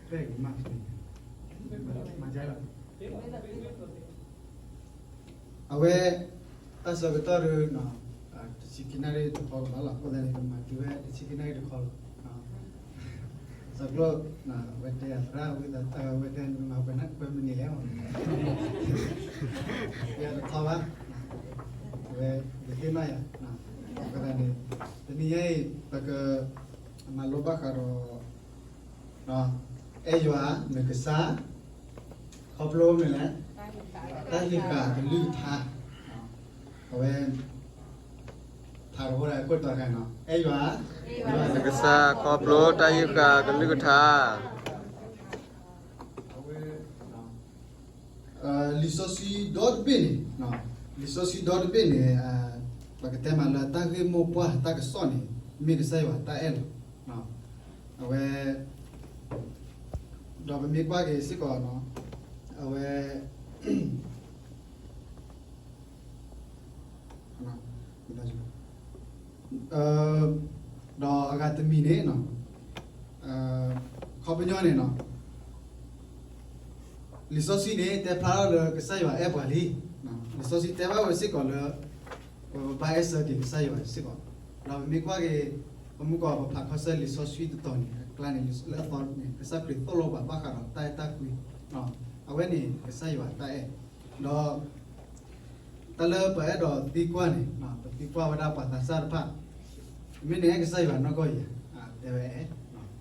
မၤကဲလီၤ အဝဲ တၢ်ဆၢကတီၢ်ဒီး တဆံခံနၣ်ရံၣ်တခီလီၤ, အဃိသတးန့ၣ် ကမၤတုၤဝဲတဆံခံနၣ်ရံၣ်တခီလီၤ. စီၤကျိၣ် အဝဲတဲအသရၣ်ဝံသးစူၤ အဝဲတဲမၤပှဲၤနၢ်ပှဲၤမနုၤလဲၣ်, ယတထီဘၣ်, အဝဲ ယသ့ၣ်နီၣ်ယၤ, အဃိသတးန့ၣ် တနံၤညါအံၤ ပက မၤလိဘၣ်ဃးဒီး အဲၣ်ယွၤ နကစၢ် ခီဖျိမနုၤလဲၣ်, တၢ်ဟံးဃာ်ကလုၢ်ကထါ, အဝဲ ထါတဘိဒၣ်ကွဲးတီၤတခါနီၤ, အဲၣ်ယွၤ နကစၢ်ခီဖျိတၢ်ဟံးဃာ်ကလုၢ်ကထါ. အဝဲ လံာ်စီဆှံဒီတဘ့ၣ်န့ၣ်, လံာ်စီဆှံဒီတဘ့ၣ်န့ၣ် ပကတဲမးလၢတၢ်ဂ့ၢ်မိၢ်ပှၢ်တၢ်ကစီၣ်န့ၣ် မ့ၢ်ကစၢ်ယွၤတၢ်အဲၣ်လီၤ. အဝဲ ဒီးပမ့ၢ်ကွၢ်က့ၤစ့ၢ်ကီး အဝဲ ဒီးအဂၤတမံၤန့ၣ် ခီပညီန့ၣ် လံာ်စီဆှံန့ၣ် တဲဖျါထီၣ်လၢကစၢ်ယွၤအဲၣ်ပှၤလံ. လံာ်စီဆှံတဲဘၣ်ဝဲစ့ၢ်ကီးလၢ ပဘၣ်အဲၣ်ဆၢက့ၤကစၢ်ယွၤစ့ၢ်ကီး, ဒီးပမ့ၢ်ကွၢ်က့ၤ ပမုၢ်ကီၢ်ပဖးခီဆၢလံာ်စီဆှံတတီၤန့ၣ် အကျါန့ၣ် လၢအသီန့ၣ် ကစၢ်ခရံာ်သိၣ်လိပှၤဘၣ်ဃးဒီးတၢ်အဲၣ်တၢ်ကွံ, အဝဲန့ၣ် ကစၢ်ယွၤတၢ်အဲၣ်, ဒီး တၢ်လၢပအဲၣ်ဒိးသံကွၢ်န့ၣ် ပသံကွၢ်ဝဲဒၣ်ပှၤသးစၢ်တဖၣ်, မ့ၢ်နအဲၣ်ကစၢ်ယွၤနီၢ်ကီၢ်ဧါ, တဲဝဲအဲၣ်,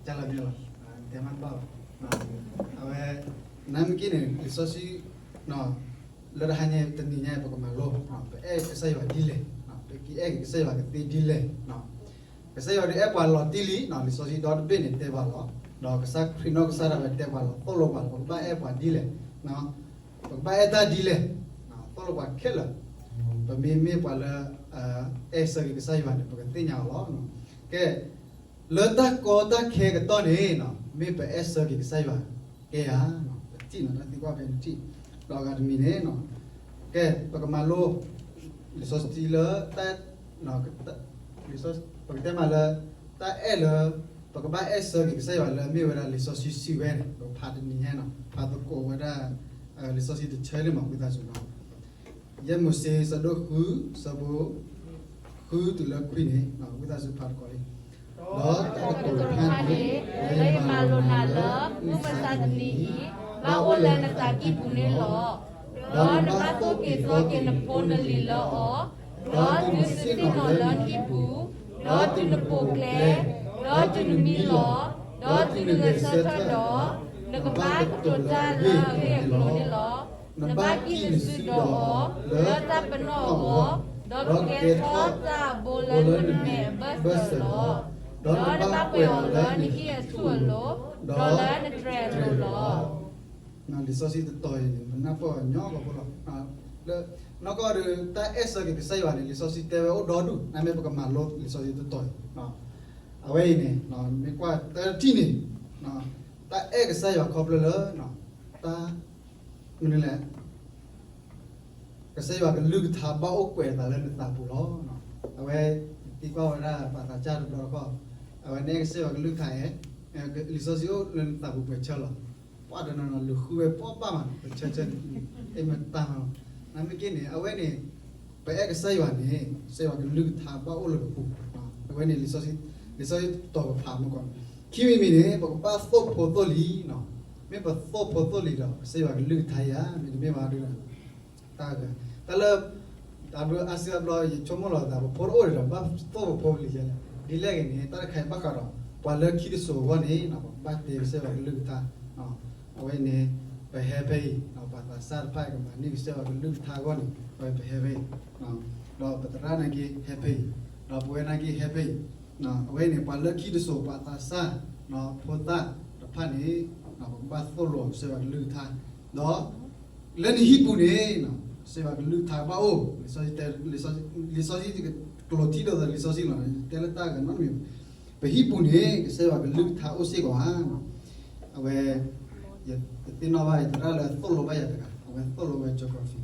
ကၢ်လီၤမ့ၢ်လီၤ, တဲမးတဘၣ်ဘၣ်. အဝဲ နမ့ၢ်က့န့ၣ် လံာ်စီဆှံ လၢတဟါညါတနံၤညါ ပကမၤလိ ပအဲၣ်ကစၢ်ယွၤဒ်လဲၣ်, ပကအဲၣ်က့ၤကစၢ်ယွၤကသ့ဒ်လဲၣ်. ကစၢ်ယွၤဒုးအဲၣ်ပှၤလီၤတံၢ်လံ, လံာ်စီဆှံဒီတဘ့ၣ်န့ၣ်တဲပှၤလီၤ, ဒီးကစၢ်ခရံာ်နီၢ်ကစၢ်ဒၣ်ဝဲတဲပှၤလီၤ, သိၣ်လိပှၤလီၤ, ပကဘၣ်အဲၣ်ပှၤဒ်လဲၣ်, ပကဘၣ်အဲၣ်တၢ်ဒ်လဲၣ်, သိၣ်လိပှၤခဲလၢာ်, ပမ့မ့ၢ်ပှၤလၢ အဲၣ်ဆၢက့ၤကစၢ်ယွၤန့ၣ် ပကသ့ၣ်ညါအီၤလီၤ. ကဲ လၢတၢ်ကီတၢ်ခဲကတီၢ်န့ၣ် မ့ၢ်ပအဲၣ်ဆၢက့ၤကစၢ်ယွၤကဲဧါ, ပထံၣ်နီၤ တၢ်သံကွၢ်ဖဲန့ၣ်ထံၣ်, ဒီးအဂၤတမံၤန့ၣ် ကဲ ပကမၤလိ လံာ်စီဆှံလၢ တၢ် ပကတဲမးလၢ တၢ်အဲၣ်လၢ ပကဘၣ်အဲၣ်ဆၢက့ၤကစၢ်ယွၤလၢ မ့ၢ်ဝဲဒၣ်လံာ်စီဆှံစံးဝဲန့ၣ် ပဖးတနံၤညါနီၤ, ဖးသကိးဝဲဒၣ် လံာ်စီဆှံတဆၢလံမး ဝံသးစူၤနီၤ. ယဲၢ်မိၤၡ့ ဆၢဒိၣ်ဃု ဆၢဖိ ဃုတုၤလၢခွံန့ၣ် ဝံသးစူၤဖးသကိးလံ. ဒီးတၢ်တကတီၢ်တဖၣ်န့ၣ် လၢယမၤလိာ်နၤလၢ မုၢ်မဆါတနံၤအံၤ ဘၣ်အိၣ်လၢနသးကံၢ်ပူၤန့ၣ်လီၤ. ဒီးနဘၣ်သိၣ်က့ၤသီက့ၤနဖိနလံၤလၢအီၤ, ဒီးတုၤနဆ့ၣ်နီၤလၢနဟံၣ်ပူၤ, ဒီးတုၤနပိာ်ကျဲ, ဒီးတုၤနမံလီၤ, ဒီးတုၤနဂဲၤဆၢထၢၣ်ဒီး, နကဘၣ်ကတိၤတၢ်လၢအဂ့ၢ်အကျိၤန့ၣ်လီၤ. နဘၣ်ကံၣ်နစုဒီးအီၤ လၢတၢ်ပနီၣ်အဂီၢ်, ဒီးကကဲထီၣ်တၢ်အဘိလၢနမဲာ်အဘၢၣ်စၢၤလီၤ. ဒီးနဘၣ်ကွဲးအီၤလၢနဟံၣ်အထူၣ်အလိၤ, ဒီးလၢနတြဲၤအလိၤလီၤ. လံာ်စီဆှံတတီၤအံၤန့ၣ် ပနၢ်ပၢၢ်အီၤညီကီၢ်ဖိလီၤ. လၢ နီၢ်ကီၢ်ဒီး တၢ်အဲၣ်ဆၢက့ၤကစၢ်ယွၤန့ၣ် လံာ်စီဆှံတဲဝဲအိၣ်ဒီဒူၣ်, နမ့ၢ်ပကမၤလိလံာ်စီဆှံတတီၤအံၤ, အဝဲအံၤန့ၣ် မ့ၢ်ကွၢ်တထံၣ်န့ၣ် တၢ်အဲၣ်ကစၢ်ယွၤခီဖျိလၢ တၢ် မနုၤလဲၣ် ကစၢ်ယွၤကလုၢ်ကထါဘၣ်အိၣ်ကွဲးအသးလၢနသးပူၤလီၤ. အဝဲ သံကွၢ်ဝဲဒၣ်ပှၤသးစၢ်တဘျီတခီၣ်, အဝဲနအဲၣ်ကစၢ်ယွၤကလုၢ်ကထါဧါ, လံာ်စီဆှံအိၣ်လၢနသးပူၤပှဲၤဆၢလီၤ. ပှၤတနီၤနီၤ လူၤဃုဝဲပှဲၤဘၣ်မးနီၤ, ပဆၢဆၢန့ၣ် အဲၣ်မတၤမးလီၤ. နမ့ၢ်က့န့ၣ် အဝဲန့ၣ် ပအဲၣ်ကစၢ်ယွၤန့ၣ် ကစၢ်ယွၤကလုၢ်ကထါဘၣ်အိၣ်လၢပပူၤ, အဝဲန့ၣ် လံာ်စီဆှံတတီၤပဖးမုၢ်ကီၢ်န့ၣ်, ခံမံၤမံၤန့ၣ် ပကဘၣ်သိၣ်ဖိသိၣ်လံၤ, မ့ၢ်ပသိၣ်ဖိသိၣ်လံၤဒီး ကစၢ်ယွၤကလုၢ်ကထါယၤ မ့တမ့ၢ်ဘၣ်ဒီး တၢ်ဂၤ တၢ်လၢ အါဘျုးအါစုအါဘျီ ယဆိကမိၣ်လီၤသး ပဖိတအိၣ်ဒံးဒီး ဘၣ်သိၣ်ပဖိပလံၤယဲလဲၣ်. ဒ်လဲၣ်ဂ့ၤန့ၣ် တၢ်တခါအံၤဘၣ်ဃးဒီး ပှၤလၢခံတစိၤအဂီၢ်န့ၣ် ပဘၣ်တဲကစၢ်ယွၤကလုၢ်ကထါ, အဝဲန့ၣ် ပဟဲဖဲအံၤ ပှၤသးစၢ်တဖၣ်အံၤကမၤန့ၢ်ကစၢ်ယွၤကလုၢ်ကထါအဂီၢ်န့ၣ် အဝဲပဟဲဖဲအံၤ, ဒီးပသရၣ်နာ်က့ဟဲဖဲအံၤ, ဒီးပဝဲနာ်က့ဟဲဖဲအံၤ, အဝဲန့ၣ် ပှၤလၢခံတစိၤ ပှၤသးစၢ် ဖိသၣ်တဖၣ်န့ၣ် ပကဘၣ်သိၣ်လိကစၢ်ယွၤကလုၢ်ကထါ, ဒီး လၢနဟံၣ်ပူၤန့ၣ် ကစၢ်ယွၤကလုၢ်ကထါဘၣ်အိၣ်, လံာ်စီဆှံ ကျိာ်ထံဒိၣ်သးလံာ်စီဆှံလီၤ, တဲလၢတၢ်ဂၤနီတမံၤ, ပဟံၣ်ပူၤန့ၣ် ကစၢ်ယွၤကလုၢ်ကထါအိၣ်စ့ၢ်ကီးဧါ. အဝဲ ယသ့ၣ်နီၣ်ဘၣ် ယသရၣ်လၢသိၣ်လိဘၣ်ယၤတဂၤ အဝဲသိၣ်လိဝဲ geography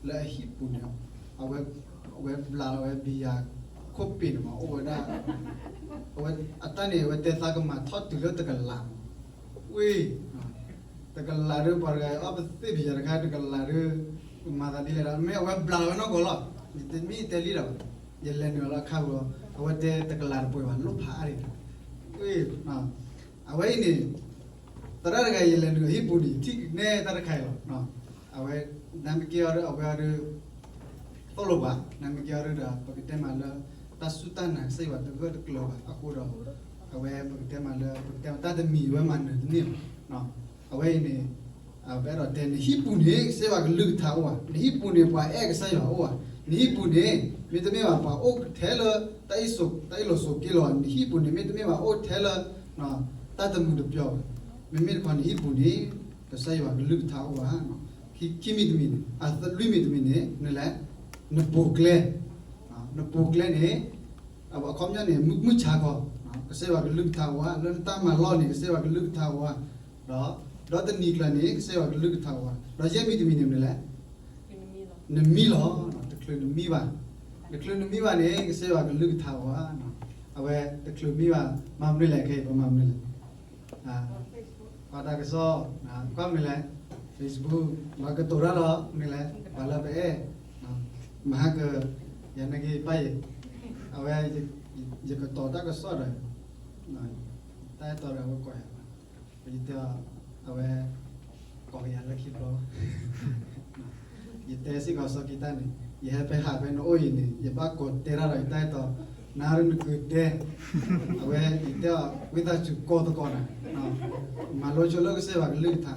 လၢအဟံၣ်ပူၤန့ၣ် အဝဲ အဝဲဘျးလီၤဝဲဘံယၤခိၣ်ပ့ၤန့ၣ်မး အိၣ်ဝဲဒၣ် အဝဲအတၢ်န့ၣ် အဝဲတဲသးကမၤထီၣ်တုၤလၢတကလးမး ကွ့ တကလးဒုး ပှၤတဂၤအီၣ်ပသ့ၣ်ပယီၤတခါ တကလးဒုး မၤသးဒ်လဲၣ်ဒီး မ့ၢ်အဝဲဘျးလီၤဝဲနီၢ်ကီၢ်လီၤ. ယတမ့ၢ်တဲလံဒီး ယလဲၤနုာ်လီၤအခါဝဲ အဝဲတဲတကလးတပှဲၤဘၣ် လိၣ်ဖးအါဒံး. ကွ့ အဝဲအံၤန့ၣ် သရၣ်တဂၤ ယလဲၤနုာ်လီၤဟံၣ်ပူၤန့ၣ် ထံၣ်ကနဲတၢ်တခါအံၤလီၤ. အဝဲ နမ့ၢ်က့ၤအီၤဒီး အဝဲအီၤဒီး သိၣ်လိပှၤ နမ့ၢ်က့ၤအီၤဒီး ပကတဲမးလၢ တၢ်စူၢ်တၢ်နာ်ကစၢ်ယွၤတဂၢၢ်တကျၢၤဘၣ်အဃိဒီး အဝဲပကတဲမးလၢ ပကတဲမးတၢ်တမံၤဝဲမၤနၢၤတန့ၢ်ဘၣ်. အဝဲအံၤန့ၣ် ပအဲၣ်ဒိးတဲ နဟံၣ်ပူၤန့ၣ် ကစၢ်ယွၤကလုၢ်ကထါအိၣ်ဧါ, နဟံၣ်ပူၤန့ၣ် ပှၤအဲၣ်ကစၢ်ယွၤအိၣ်ဧါ, နဟံၣ်ပူၤန့ၣ် မ့တမ့ၢ်ဘၣ် ပှၤအိၣ်ထဲလၢ တၢ်အ့ၣ်လိာ်ဆိးက့လိာ်ဧါ, နဟံၣ်ပူၤန့ၣ် မ့တမ့ၢ်ဘၣ် အိၣ်ထဲလၢ တၢ်တမုာ်တပျီၤဘၣ်. မ့မ့ၢ်တခီ နဟံၣ်ပူၤန့ၣ် ကစၢ်ယွၤကလုၢ်ကထါအိၣ်ဧါ. ခံမံၤတမံၤန့ၣ် အသလွံၢ်မံၤတမံၤန့ၣ် နလဲၣ်, နပူၤကျဲ, နပူၤကျဲန့ၣ် အခီပညီန့ၣ် မုၢ်ဆါခီ ကစၢ်ယွၤကလုၢ်ကထါအိၣ်ဧါ, လၢနတၢ်မၤလီၢ်န့ၣ် ကစၢ်ယွၤကလုၢ်ကထါအိၣ်ဧါ, ဒီး ဒီးတနံၤကျၢၤန့ၣ် ကစၢ်ယွၤကလုၢ်ကထါအိၣ်ဧါ, ဒီးယဲၢ်မံၤတမံၤန့ၣ် နလဲၣ်, နမံလီၤ, တချုးနမံဘၣ်, တချုးနမံဘၣ်န့ၣ် ကစၢ်ယွၤကလုၢ်ကထါအိၣ်ဧါ. အဝဲတချုးမံဘၣ် မၤမနုၤလဲၣ် ခဲအံၤ ပမၤမနုၤလဲၣ် ပှၤတၢ်ကစီၣ် ကွၢ်မနုၤလဲၣ်, Facebook ပှၤကတိၤတၢ်လီၤ မနုၤလဲၣ် ပှၤလၢပအဲၣ်, မဟါက ယၤနာ်က့ၤပၢ်ယဲ, အဝဲ ယကတိၤတၢ်ကစီၣ်ဒီး တၢ်အဲၣ်တီဒီးအဝဲကိးယၤ, ယတဲ အဝဲ ကိးယၤလၢခံဘျီ ယတဲစ့ၢ်ကီးစီၤကံတၢ်န့ၣ် ယဟဲဖဲဟးဖဲနအိၣ်အံၤန့ၣ် ယဘၣ်ကိးတဲတၢ်ဒီးယတၢ်အဲၣ်တီ, နၤဒ်နကုၤတဲ, အဝဲယတဲအီၤ ဝံသးစူၤကိးသကိးနၤ, မၤလိဆိလၢကစၢ်ယွၤကလုၢ်ကထါ,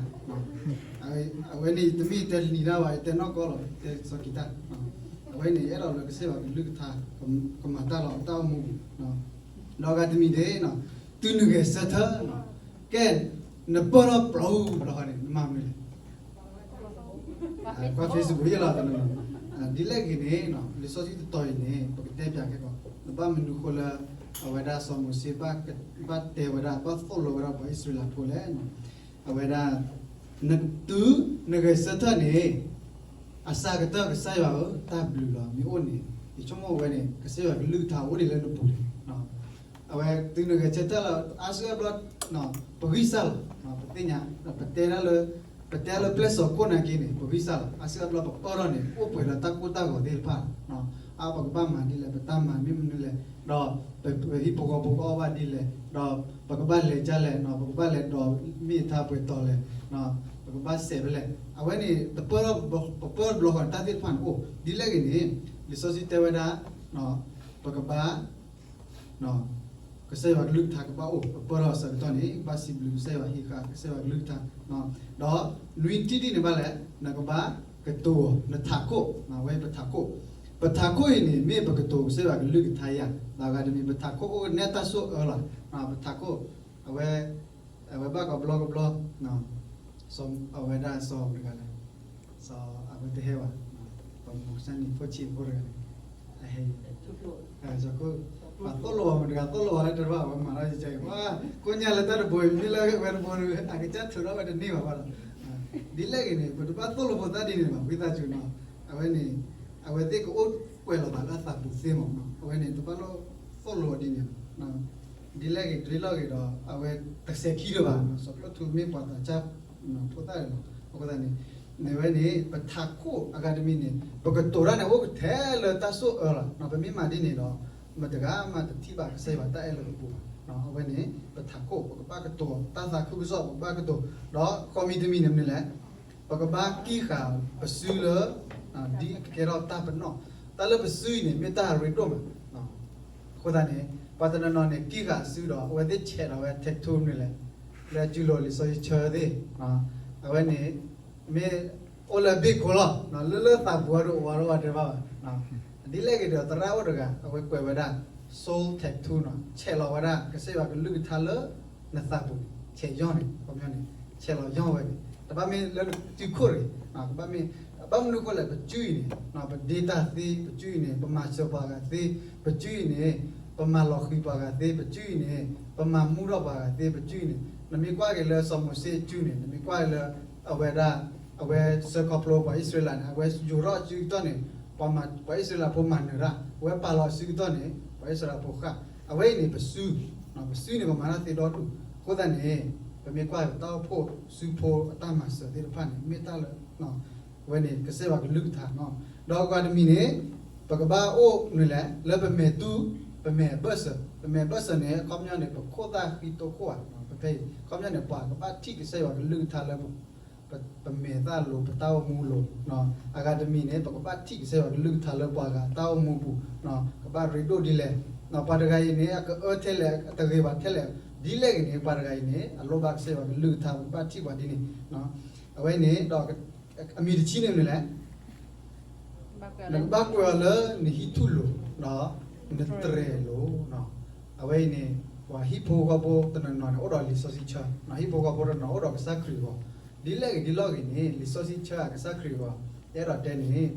အဝဲန့ၣ် ယတမ့ၢ်တဲလံတၢ်ဘၣ် ယတဲနီၢ်ကီၢ်လီၤ ယတဲစီၤကံတၢ်, အဝဲန့ၣ် အဲၣ်ဒိးလၢကစၢ်ယွၤကလုၢ်ကထါ ကမၤတၢ်လီၤ တၢ်အိၣ်မူပူၤ ဒီးအဂၤတမံၤန့ၣ် တုၤနဂဲၤဆၢထၢၣ်, ကဲ နပၢၢ်ထီၣ်ပျီဘျီဃီန့ၣ် နမၤမနုၤလဲၣ်, ကွၢ် Facebook ယဲၢ်လီၤ, ဒ်လဲၣ်ဂ့ၤန့ၣ် လံာ်စီဆှံတတီၤအံၤန့ၣ် ပကတဲပၠးခဲကီး နဘၣ်မနုၤဃိလၢ အဝဲဒၣ်စီၤမိၤၡ့ ဘၣ်တဲဝဲဒၣ် ဘၣ်သိၣ်လိဝဲဒၣ်ပှၤအံၣ်စရ့လးဖိလဲၣ်, အဝဲဒၣ် တုၤနဂဲၤဆၢထၢၣ်န့ၣ် အစးကတၢၢ် ကစၢ်ယွၤဧၢ တၢ်ဘျုးလီၤ မ့ၢ်အိၣ်န့ၣ် ယဆိကမိၣ်ဝဲန့ၣ် ကစၢ်ယွၤကလုၢ်ကထါအိၣ်ဒံးလၢနပူၤန့ၣ်, အဝဲတုၤနဂဲၤဆၢထၢၣ်လီၤ အါစုအါဘျီ ပဂံၢ်စၢ်လီၤ, ပသ့ၣ်ညါ ပတဲတၢ်လၢ ပတဲလၢပျဲၢ်စီၤခိၣ်နာ်က့န့ၣ် ပဂံၢ်စၢ်လီၤ, အါစုအါဘျီပပၢၢ်ထီၣ်န့ၣ် အိၣ်ပှဲၤဒီးတၢ်ကိၢ်တၢ်ဂီၤသ့ၣ်တဖၣ်လီၤ, အါ ပကဘၣ်မၤဒ်လဲၣ် ပတၢ်မၤမ့ၢ်မနုၤလဲၣ် ဒီးပဟံၣ်ဖိဃီဖိကအီၣ်ဘၣ်ဒ်လဲၣ် ဒီးပကဘၣ်လဲၤဒ်လဲၣ် ပကဘၣ်လဲၤဒိးမ့ၢ်ထါပှဲၤတီၤလဲၣ်, ပကဘၣ်စဲးဖဲလဲၣ် အဝဲန့ၣ် ပပၢၢ်တဘျီဃီန့ၣ် တၢ်သ့ၣ်တဖၣ်န့ၣ်အိၣ် ဒ်လဲၣ်ဂ့ၤန့ၣ် လံာ်စီဆှံတဲဝဲဒၣ် ပကဘၣ် ကစၢ်ယွၤကလုၢ်ကထါကဘၣ်အိၣ် ပပၢၢ်ထီၣ်အဆၢကတီၢ်န့ၣ် ကဘၣ်စံးဘျုးကစၢ်ယွၤဟံးဃာ်ကစၢ်ယွၤကလုၢ်ကထါ, ဒီးနွံထံၣ်ဒ်န့ၣ်ဘၣ်လဲၣ် နကဘၣ်ကတိၤ နထးခိၣ်, ဝဲပထးခိၣ်, ပထးခိၣ်အံၤန့ၣ် မ့ၢ်ပကတိၤကစၢ်ယွၤကလုၢ်ကထါယၤ, ဒီးအဂၤတမံၤ ပထးခိၣ်အိၣ်နဲတၢ်ဆိၣ်အၢလီၤ, ပထးခိၣ် အဝဲ အဝဲဘၣ်ကဘျီကဘျီ အဝဲဒၣ်စီၤတဂၤလဲၣ်, စီၤအဝဲတဟဲဘၣ်, ပမိၢ်စၢ်နံၤဖိဆံးဖိတဂၤန့ၣ်, အဟဲ စီၤခိၣ် ပှၤသိၣ်လိဝဲမတၤတဂၤ သိၣ်လိဝဲလၢတဘၣ် အဝဲမၤထီၣ်ယကဲအံၤ ပှၤကိညၢ်လၢတၢ်တဘိအံၤ မ့ၢ်လၢဝဲတဘိဒီး အကစၢ်ထုးထီၣ်ဝဲတန့ၢ်ဘၣ်ဘၣ်ဒီး, ဒ်လဲၣ်ဂ့ၤန့ၣ် ပတဘၣ်သိၣ်လိဖိသၣ်ဒ်န့ၣ်ဘၣ် ဝံသးစူၤနီၤ, အဝဲန့ၣ် အဝဲသ့ၣ်ကအိၣ်ကွဲးလီၤသးလၢအသးပူၤသ့မးနီၤ, အဝဲန့ၣ် တဘၣ်လိၣ်သိၣ်လိအီၤဒ်န့ၣ်ဘၣ် ဒ်လဲၣ်ဂ့ၤ ဒ်လဲၣ်ဂ့ၤဒီး အဝဲတစဲးခံလၢၤဘၣ်, စီၤကျိၣ်ထူမ့ၢ်ပှၤသးစၢ်ဖိသၣ်လီၤ, အဃိသတးန့ၣ် မ့ၢ်ဝဲန့ၣ် ပထးခိၣ်အဂၤတမံၤန့ၣ် ပကတိၤတၢ်န့ၣ် အိၣ်ကထဲလၢတၢ်ဆိၣ်အၢလီၤ, ပမ့ၢ်မၤဒ်န့ၣ်ဒီး မတဂၤမးတထံၣ်ဘၣ်ကစၢ်ယွၤတၢ်အဲၣ်လၢပပူၤဘၣ်, အဝဲန့ၣ် ပထးခိၣ် ပကဘၣ်ကတိၤ တၢ်သးခုကစီၣ် ပကဘၣ်ကတိၤ, ဒီးဃီမံၤတမံၤန့ၣ်မနုၤလဲၣ် ပကဘၣ်ကံၢ်ဃာ်ပစုလၢ ဒ်ကကဲထီၣ်တၢ်ပနီၣ်, တၢ်လၢပစုအံၤန့ၣ် မ့ၢ်တၢ်အရ့ဒိၣ်မး, အဃိသတးန့ၣ် ပှၤတနီၤနီၤန့ၣ် ကံၢ်ဃာ်စုဒီး အဝဲသ့ၣ်ဆဲးဒီးဝဲ tattoo မနုၤလဲၣ်, လၢအစုလိၤလံာ်စီဆှံဆၢသ့ၣ်, အဝဲန့ၣ် မ့ၢ်အိၣ်လၢဘ့ၣ်ခိၣ်လီၤ, လၢလၢသးပူၤအဒိၣ်အဝါထီၣ်ဘၣ်တဲဘၣ်ဘၣ် ဒ်လဲၣ်ဂ့ၤဒီး သရၣ်အိၣ်တဂၤ အဝဲကွဲးဝဲဒၣ် soul tattoo နီၤ, ဆဲးလီၤဝဲဒၣ် ကစၢ်ယွၤကလုၢ်ကထါလၢ နသးပူၤန့ၣ် ဆဲးယီၢ်န့ၣ် အခီပညီန့ၣ် ဆဲးလီၤယီၢ်ဝဲန့ၣ် တဘၣ်မ့ၢ်လၢစုခိၣ်တဂ့ၤ, ကဘၣ်မ့ၢ် ဘၣ်မနုၤဃိလဲၣ် ပစုအံၤန့ၣ် ပဒ့တၢ်သ့, ပစုအံၤန့ၣ် ပမၤစၢၤပှၤဂၤသ့, ပစုအံၤန့ၣ် ပမၤလီၤဃံၤပှၤဂၤသ့, ပစုအံၤန့ၣ် ပမၤမူထီၣ်ပှၤဂၤသ့, ပစုအံၤန့ၣ် နမ့ၢ်ကွၢ်က့ၤလၢစီၤမိၤၡ့အစုန့ၣ် နမ့ၢ်ကွၢ်လၢ အဝဲဒၣ် အဝဲဆှၢခီဖျိပှၤအံၣ်စရ့လးန့ၣ် အဝဲယိၤထီၣ်အစုကတီၢ်န့ၣ် ပှၤမၤ ပှၤအံၣ်စရ့လးဖိမၤနၢၤတၢ်, အဝဲပာ်လီၤအစုကတီၢ်န့ၣ် ပှၤအံၣ်စရ့လးဖိဃၣ်, အဝဲအံၤန့ၣ် ပစု, ပစုန့ၣ် ပမၤတၢ်သ့ဒီဒူၣ်, အဃိသတးန့ၣ် ပမ့ၢ်ကွၢ်ပတၢ်အိၣ်ဖှိၣ်စုဖိအတၢ်မၤစၢၤသ့ၣ်တဖၣ်န့ၣ် မ့ၢ်တၢ်လၢ အဝဲန့ၣ် ကစၢ်ယွၤကလုၢ်ကထါနီၤ. ဒီးအဂၤတမံၤန့ၣ် ပကဘၣ်အိၣ်နုၤလဲၣ် လၢပမဲာ်တူၢ် ပမဲာ်အဘၢၣ်စၢၤ, ပမဲာ်အဘၢၣ်စၢၤန့ၣ် အခီပညီန့ၣ် ပခိၣ်သၣ်ဃံတိခိၣ်ဧါ, ပဖဲအံၤ အခီပညီန့ၣ် ပှၤကဘၣ်ထံၣ်ကစၢ်ယွၤကလုၢ်ကထါလၢ ပမဲာ်သၣ်လိၤ ပတၢ်အိၣ်မူလိၤ, အဂၤတမံၤန့ၣ် ပကဘၣ်ထံၣ်ကစၢ်ယွၤကလုၢ်ကထါလၢပှၤဂၤတၢ်အိၣ်မူပူၤ, ကဘၣ်ရ့ဒိၣ်ဒ်လဲၣ်, ပှၤတဂၤအံၤန့ၣ် အကအၢထဲလဲၣ် အတဂ့ၤဘၣ်ထဲလဲၣ်, ဒ်လဲၣ်ဂ့ၤန့ၣ် ပှၤတဂၤအံၤန့ၣ် အလိၣ်ဘၣ်ကစၢ်ယွၤကလုၢ်ကထါ ပကဘၣ်ထံၣ်ပှၤဒ်န့ၣ်, အဝဲန့ၣ်ဒီး အမံၤတဆံန့ၣ်မနုၤလဲၣ် နကဘၣ်ကွဲးအီၤလၢနဟံၣ်ထူၣ်လိၤ ဒီးနတြဲၤလိၤ, အဝဲအံၤန့ၣ် ပှၤဟံၣ်ဖိဃီဖိတနီၤနီၤန့ၣ် အိၣ်ဒီးလံာ်စီဆှံဆၢ, ဟံၣ်ဖိဃီဖိတနီၤအိၣ်ဒီးကစၢ်ခရံာ်အဂီၤ, ဒ်လဲၣ်ဂ့ၤဒ်လဲၣ်ဂ့ၤန့ၣ် လံာ်စီဆှံဆၢအကစၢ်ခရံာ်အဂီၤ ယအဲၣ်ဒိးတဲန့ၣ်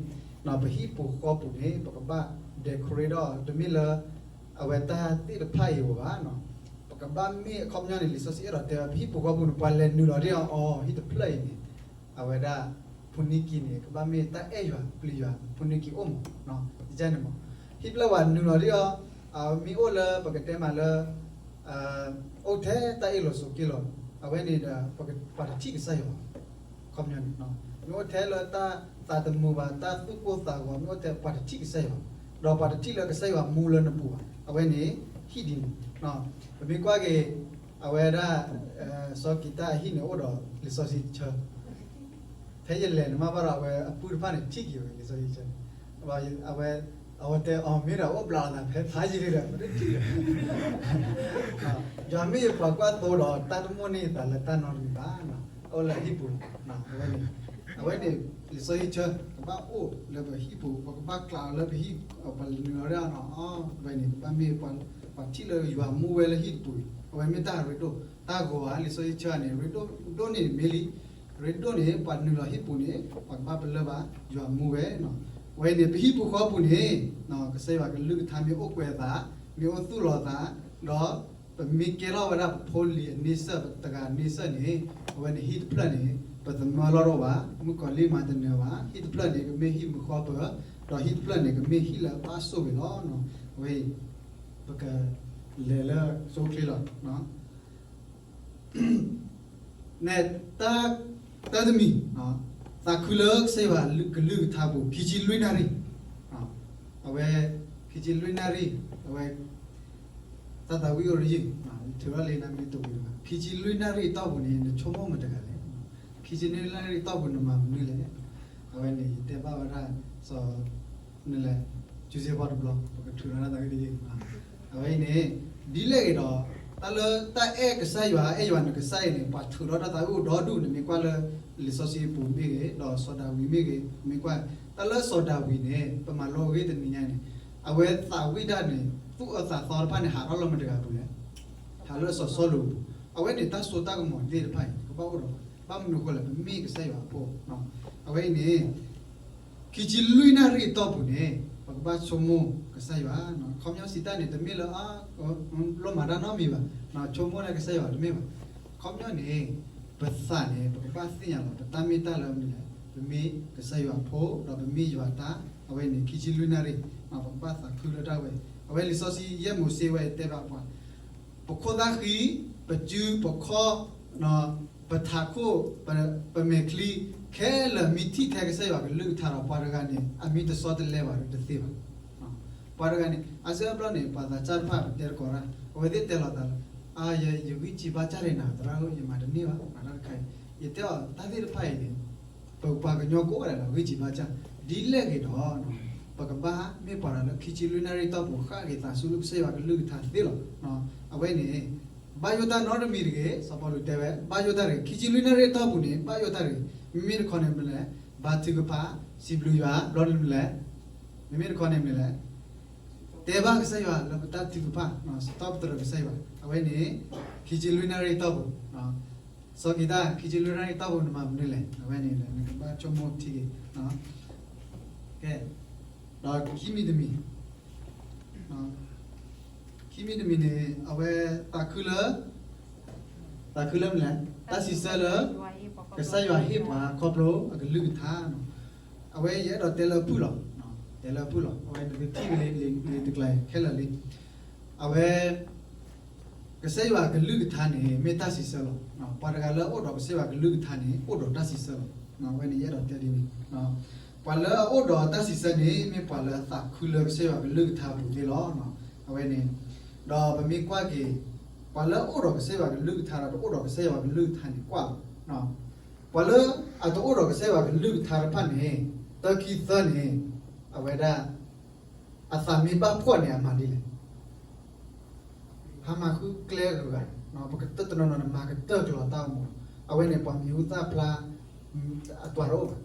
ပဟံၣ်ဖိဃီဖိပူၤန့ၣ် ပကဘၣ် decorate ဒီး တမ့ၢ်လၢ အဝဲတၢ်သ့ၣ်တဖၣ်အံၤအဂီၢ်ဘၣ်, ပကဘၣ်မ့ၢ်အခီပညီန့ၣ် လံာ်စီဆှံအဲၣ်ဒိးတဲဝဲ ပဟံၣ်ဖိဃီဖိန့ၣ် ပှၤလဲၤနုာ်လီၤဒ်အီၤ အီၤ ဟံၣ်တဖျၢၣ်အံၤန့ၣ် အဝဲဒၣ် ဖိနံၤကံၤန့ၣ် ကဘၣ်မ့ၢ်တၢ်အဲၣ်ယွၤပျံၤယွၤ ဖိနံၤကံၤအိၣ်မး, န့ၣ်မး ဟံၣ်ဖျၢၣ်ပှၤနုာ်လီၤဒ်အီၤ မ့ၢ်အိၣ်လၢပကတဲမးလၢ အိၣ်ထဲတၢ်အ့ၣ်လိာ်ဆိးက့လိာ် အဝဲန့ၣ်ဒီး ပှၤတထံၣ်ကစၢ်ယွၤ အခီပညီန့ၣ် မ့ၢ်အိၣ်ထဲလၢတၢ်သးသမူဘၣ် တၢ်သူၣ်ကိၢ်သးဂီၤ မ့ၢ်အိၣ်ထဲပှၤတထံၣ်ကစၢ်ယွၤ, ဒီးပှၤတထံၣ်လၢကစၢ်ယွၤမူလၢနပူၤဘၣ်, အဝဲန့ၣ် ဟံၣ်ဒ်န့ၣ်, ပမ့ၢ်ကွၢ်က့ၤ အဝဲဒၣ် စီၤကံၤတၢ်အဟံၣ်န့ၣ် အိၣ်ဒီးလံာ်စီဆှံဆၢ ဖဲယလဲၤန့ၣ်မးဘၣ်ဒီး အဝဲအပုၢ်တဖၣ်န့ၣ် ထံၣ်က့ၤဝဲလံာ်စီဆှံဆၢန့ၣ်, အဝဲ အဝဲတဲအီၤ မ့ၢ်ဒီးအိၣ်ဘျးအသးဖဲဖးယံာ်ဒီး ယွၤမ့ၢ်ယပှၤကွၢ်သိဒီး တၢ်တမိၣ်န့ၢ်ယသးလၢတၢ်နီတမံၤဘၣ်, အိၣ်လၢဟံၣ်ပူၤ, အဝဲန့ၣ် အဝဲန့ၣ် လံာ်စီဆှံဆၢ ကဘၣ်အိၣ်လၢပဟံၣ်ပူၤ ပကဘၣ်ကျးအီၤလၢပဟံၣ် ပှၤနုာ်လီၤဒၣ်နီၤ, အဝဲန့ၣ် ကဘၣ်မ့ၢ်ပှၤထံၣ်လၢယွၤမူဝဲလၢဟံၣ်တပူၤ, အဝဲမ့ၢ်တၢ်ရ့ဒိၣ်, တၢ်ဂီၤဧါ လံာ်စီဆှံဆၢန့ၣ် ရ့ဒိၣ်ဒိၣ်န့ၢ်မ့ၢ်လံ, ရ့ဒိၣ်န့ၣ် ပှၤနုာ်လီၤဟံၣ်ပူၤန့ၣ် ပှၤကဘၣ်ပလၢၢ်ဘၣ် ယွၤမူဝဲနီၤ, အဝဲန့ၣ် ပဟံၣ်ပူၤဃီပူၤန့ၣ် ကစၢ်ယွၤကလုၢ်ကထါမ့ၢ်အိၣ်ကွဲးအသး, မ့ၢ်အိၣ်သူၣ်လီၤသး, ဒီး ပမ့ၢ်ကဲထီၣ်ဝဲဒၣ်ပဖိလံၤအန့ဆၢၣ် ပတဂၤန့ဆၢၣ်န့ၣ်, အဝဲန့ၣ်ဟံၣ်တဖျၢၣ်န့ၣ် ပသမၢလီၢ်တအိၣ်ဘၣ်, မုၣ်ကီၤလံၢ်မၤတနၢၤဘၣ်, ဟံၣ်တဖျၢၣ်န့ၣ် ကမ့ၢ်ဟံၣ်မူဃီပၢၤ, ဒီးဟံၣ်တဖျၢၣ်န့ၣ် ကမ့ၢ်ဟံၣ်လၢအဘၣ်ဆိၣ်ဂ့ၤလီၤ. အဝဲအံၤ ပကလဲၤလၢကၠိချ့လီၤ. နဲၣ် တၢ်တမံၤ, သးခုလၢကစၢ်ယွၤကလုၢ်ကထါပူၤ ခံဆံလွံၢ်နၣ်ရံၣ်, အဝဲ ခံဆံလွံၢ်နၣ်ရံၣ်, အဝဲ တၢ်သးဝံၣ်အိၣ်ရယုၢ်, ထုးထီၣ်လံနမ့ၢ်တဝံၤဘၣ်, ခံဆံလွံၢ်နၣ်ရံၣ်အတီၢ်ပူၤန့ၣ် နဆိကမိၣ်မတၤတဂၤလဲၣ်, ခံဆံလွံၢ်နၣ်ရံၣ်အတီၢ်ပူၤနမၤမနုၤလဲၣ်, အဝဲန့ၣ် ယတဲဘၣ်ဝဲဒၣ် စီၤ နလဲၤ ကၠူစ့ဖီတဘျီ ပကထုးထီၣ်တၢ်သးဝံၣ်တယုၢ်, အဝဲအံၤန့ၣ် ဒ်လဲၣ်ဂ့ၤဒီး တၢ်လၢတၢ်အဲၣ်ကစၢ်ယွၤ အဲၣ်ယွၤနကစၢ်အံၤန့ၣ် ပှၤထုးထီၣ်တၢ်သးဝံၣ်အိၣ်ဒီဒူၣ်န့ၣ် မ့ၢ်ကွၢ်လၢ လံာ်စီဆှံပူၤမ့ၢ်ဂ့ၤ ဒီးစီၤဒၤဝံးမ့ၢ်ဂ့ၤ မ့ၢ်ကွၢ် တၢ်လၢစီၤဒၤဝံးန့ၣ် ပမၤလိအဂ့ၢ်တနံၤညါန့ၣ် အဝဲသးဝံၣ်တၢ်န့ၣ် သူၣ်အၢသးသီတဖၣ်န့ၣ် ဟးထီၣ်လၢမတၤတဂၤပူၤလဲၣ်, ဟးလၢစီၤစီလူးအပူၤ, အဝဲန့ၣ်တၢ်စိတၢ်ကမီၤသ့ၣ်တဖၣ်အံၤ ကဘၣ်အိၣ်ဒီး ဘၣ်မနုၤဃိလဲၣ် ပမ့ၢ်ကစၢ်ယွၤအဖိ, အဝဲအံၤန့ၣ် ခံဆံလွံၢ်နၣ်ရံၣ်အတီၢ်ပူၤန့ၣ် ပကဘၣ်ဆိကမိၣ်ကစၢ်ယွၤ, ခီပညီစံးတၢ်န့ၣ် တမ့ၢ်လၢ လီၤမၤတၢ်နီတမံၤဘၣ်, ဆိကမိၣ်လၢကစၢ်ယွၤတမ့ၢ်ဘၣ်, ခီပညီန့ၣ် ပသးန့ၣ် ပကဘၣ်သ့ၣ်ညါလီၤ ပတၢ်မ့ၢ်တၢ်လၢမနုၤလဲၣ်, ပမ့ၢ်ကစၢ်ယွၤအဖိ ဒီးပမ့ၢ်ယွၤတၢ်, အဝဲန့ၣ် ခံဆံလွံၢ်နၣ်ရံၣ် ပကဘၣ်သးခုလၢတၢ်ဝဲ, အဝဲလံာ်စီဆှံယဲၢ်မိၤၡ့ဝဲတဲဘၣ်ပှၤ ပခိၣ်သၣ်ဃံ, ပစု, ပခီၣ်, ပထးခိၣ်, ပမဲာ်ချံ, ခဲလၢာ်မ့ၢ်ထံၣ်ထဲကစၢ်ယွၤကလုၢ်ကထါဒီး ပှၤတဂၤန့ၣ် အမံၤတဆီတလဲဘၣ်ဒီးတသ့ဘၣ်. ပှၤတဂၤန့ၣ် အါစုအါဘျီန့ၣ် ပှၤသးစၢ်တဖၣ်ပတဲတကိးတၢ်, အဝဲသ့ၣ်တဲလီၤသးလၢ အါ ယဂံၢ်စံးဘါစၢ်ဒံးနၤ သရၣ်ဧၢ ယမၤတန့ၢ်ဘၣ် မၤတၢ်တခါအံၤ, ယတဲအီၤတၢ်သ့ၣ်တဖၣ်အံၤန့ၣ် ပပှၤကညီကိးဂၤဒဲးလီၤ ဂံၢ်စံးဘါစၢ်, ဒ်လဲၣ်ဂ့ၤဒီး ပကဘၣ်မ့ၢ်ပှၤတဂၤလၢခံဆံလွံၢ်နၣ်ရံၣ်တီၢ်ပူၤ ဃၣ်က့ၤသးဆူကစၢ်ယွၤကလုၢ်ကထါသ့လီၤ. အဝဲန့ၣ် ဘၣ်ယိၣ်တၢ်နီတမံၤတဂ့ၤ, စီၤပီလူးတဲဝဲ ဘၣ်ယိၣ်တၢ်တဂ့ၤ, ခံဆံလွံၢ်နၣ်ရံၣ်တီၢ်ပူၤန့ၣ် ဘၣ်ယိၣ်တၢ်တဂ့ၤ, မ့မ့ၢ်တခီန့ၣ်မနုၤလဲၣ်, ဘါထုကဖၣ်, စံးဘျုးယွၤ, ဘျီန့ၣ်မနုၤလဲၣ်, မ့မ့ၢ်တခီန့ၣ်မနုၤလဲၣ်, တဲဘၣ်ကစၢ်ယွၤလၢပတၢ်ထုကဖၣ်, စတီၣ်ပတြၢၤကစၢ်ယွၤ, အဝဲန့ၣ် ခံဆံလွံၢ်နၣ်ရံၣ်တီၢ်ပူၤ စီၤကံၤတၢ် ခံဆံလွံၢ်နၣ်ရံၣ်တီၢ်ပူၤနမၤမနုၤလဲၣ်, အဝဲန့ၣ် နကဘၣ်ဆိကမိၣ်ထံက့ၤ, ကဲ, ဒီးခံမံၤတမံၤ, ခံမံၤတမံၤန့ၣ် အဝဲသးခုလၢ, သးခုလၢမနုၤလဲၣ်, တၢ်စံးဆၢလၢ ကစၢ်ယွၤဟ့ၣ်ပှၤခီဖျိအကလုၢ်ကထါ, အဝဲယအဲၣ်ဒိးတဲလၢအဖုၣ်လီၤ, တဲလၢအဖုၣ်လီၤ, အဝဲနကထံၣ်လံတကျါခဲလၢာ်လံ, အဝဲ ကစၢ်ယွၤအကလုၢ်ကထါန့ၣ် မ့ၢ်တၢ်စံးဆၢလီၤ. ပှၤတဂၤလၢအအိၣ်ဒီးကစၢ်ယွၤအကလုၢ်ကထါန့ၣ် အိၣ်ဒီးတၢ်စံးဆၢလီၤ. အဝဲန့ၣ်ယအဲၣ်ဒိးတဲဒ်န့ၣ်, ပှၤလၢအအိၣ်ဒီးတၢ်စံးဆၢန့ၣ် မ့ၢ်ပှၤလၢအသးခုလၢကစၢ်ယွၤအကလုၢ်ကထါအပူၤသ့လီၤ. အဝဲန့ၣ်, ဒီးပမ့ၢ်ကွၢ်က့ၤ ပှၤလၢအအိၣ်ဒီးကစၢ်ယွၤအကလုၢ်ကထါဒီးတအိၣ်ဒီးကစၢ်ယွၤအကလုၢ်ကထါန့ၣ် ကွၢ်လီၤ. ပှၤလၢအတအိၣ်ဒီးကစၢ်ယွၤအကလုၢ်ကထါတဖၣ်န့ၣ် တၢခံသၢန့ၣ် အဝဲဒၣ် အသးမ့ၢ်ဘၣ်ဖှီၣ်န့ၣ် အမၤဒ်လဲၣ်. ဟးမၤဃုကျဲဂၤဂၤ, ပကတၢၢ်တနီၤနီၤန့ၣ် မၤကတၢၢ်ကလီၤတၢ်အိၣ်မူ, အဝဲန့ၣ် ပှၤမံၤဟူသၣ်ဖျါ အတၢ်တအိၣ်ဘၣ်.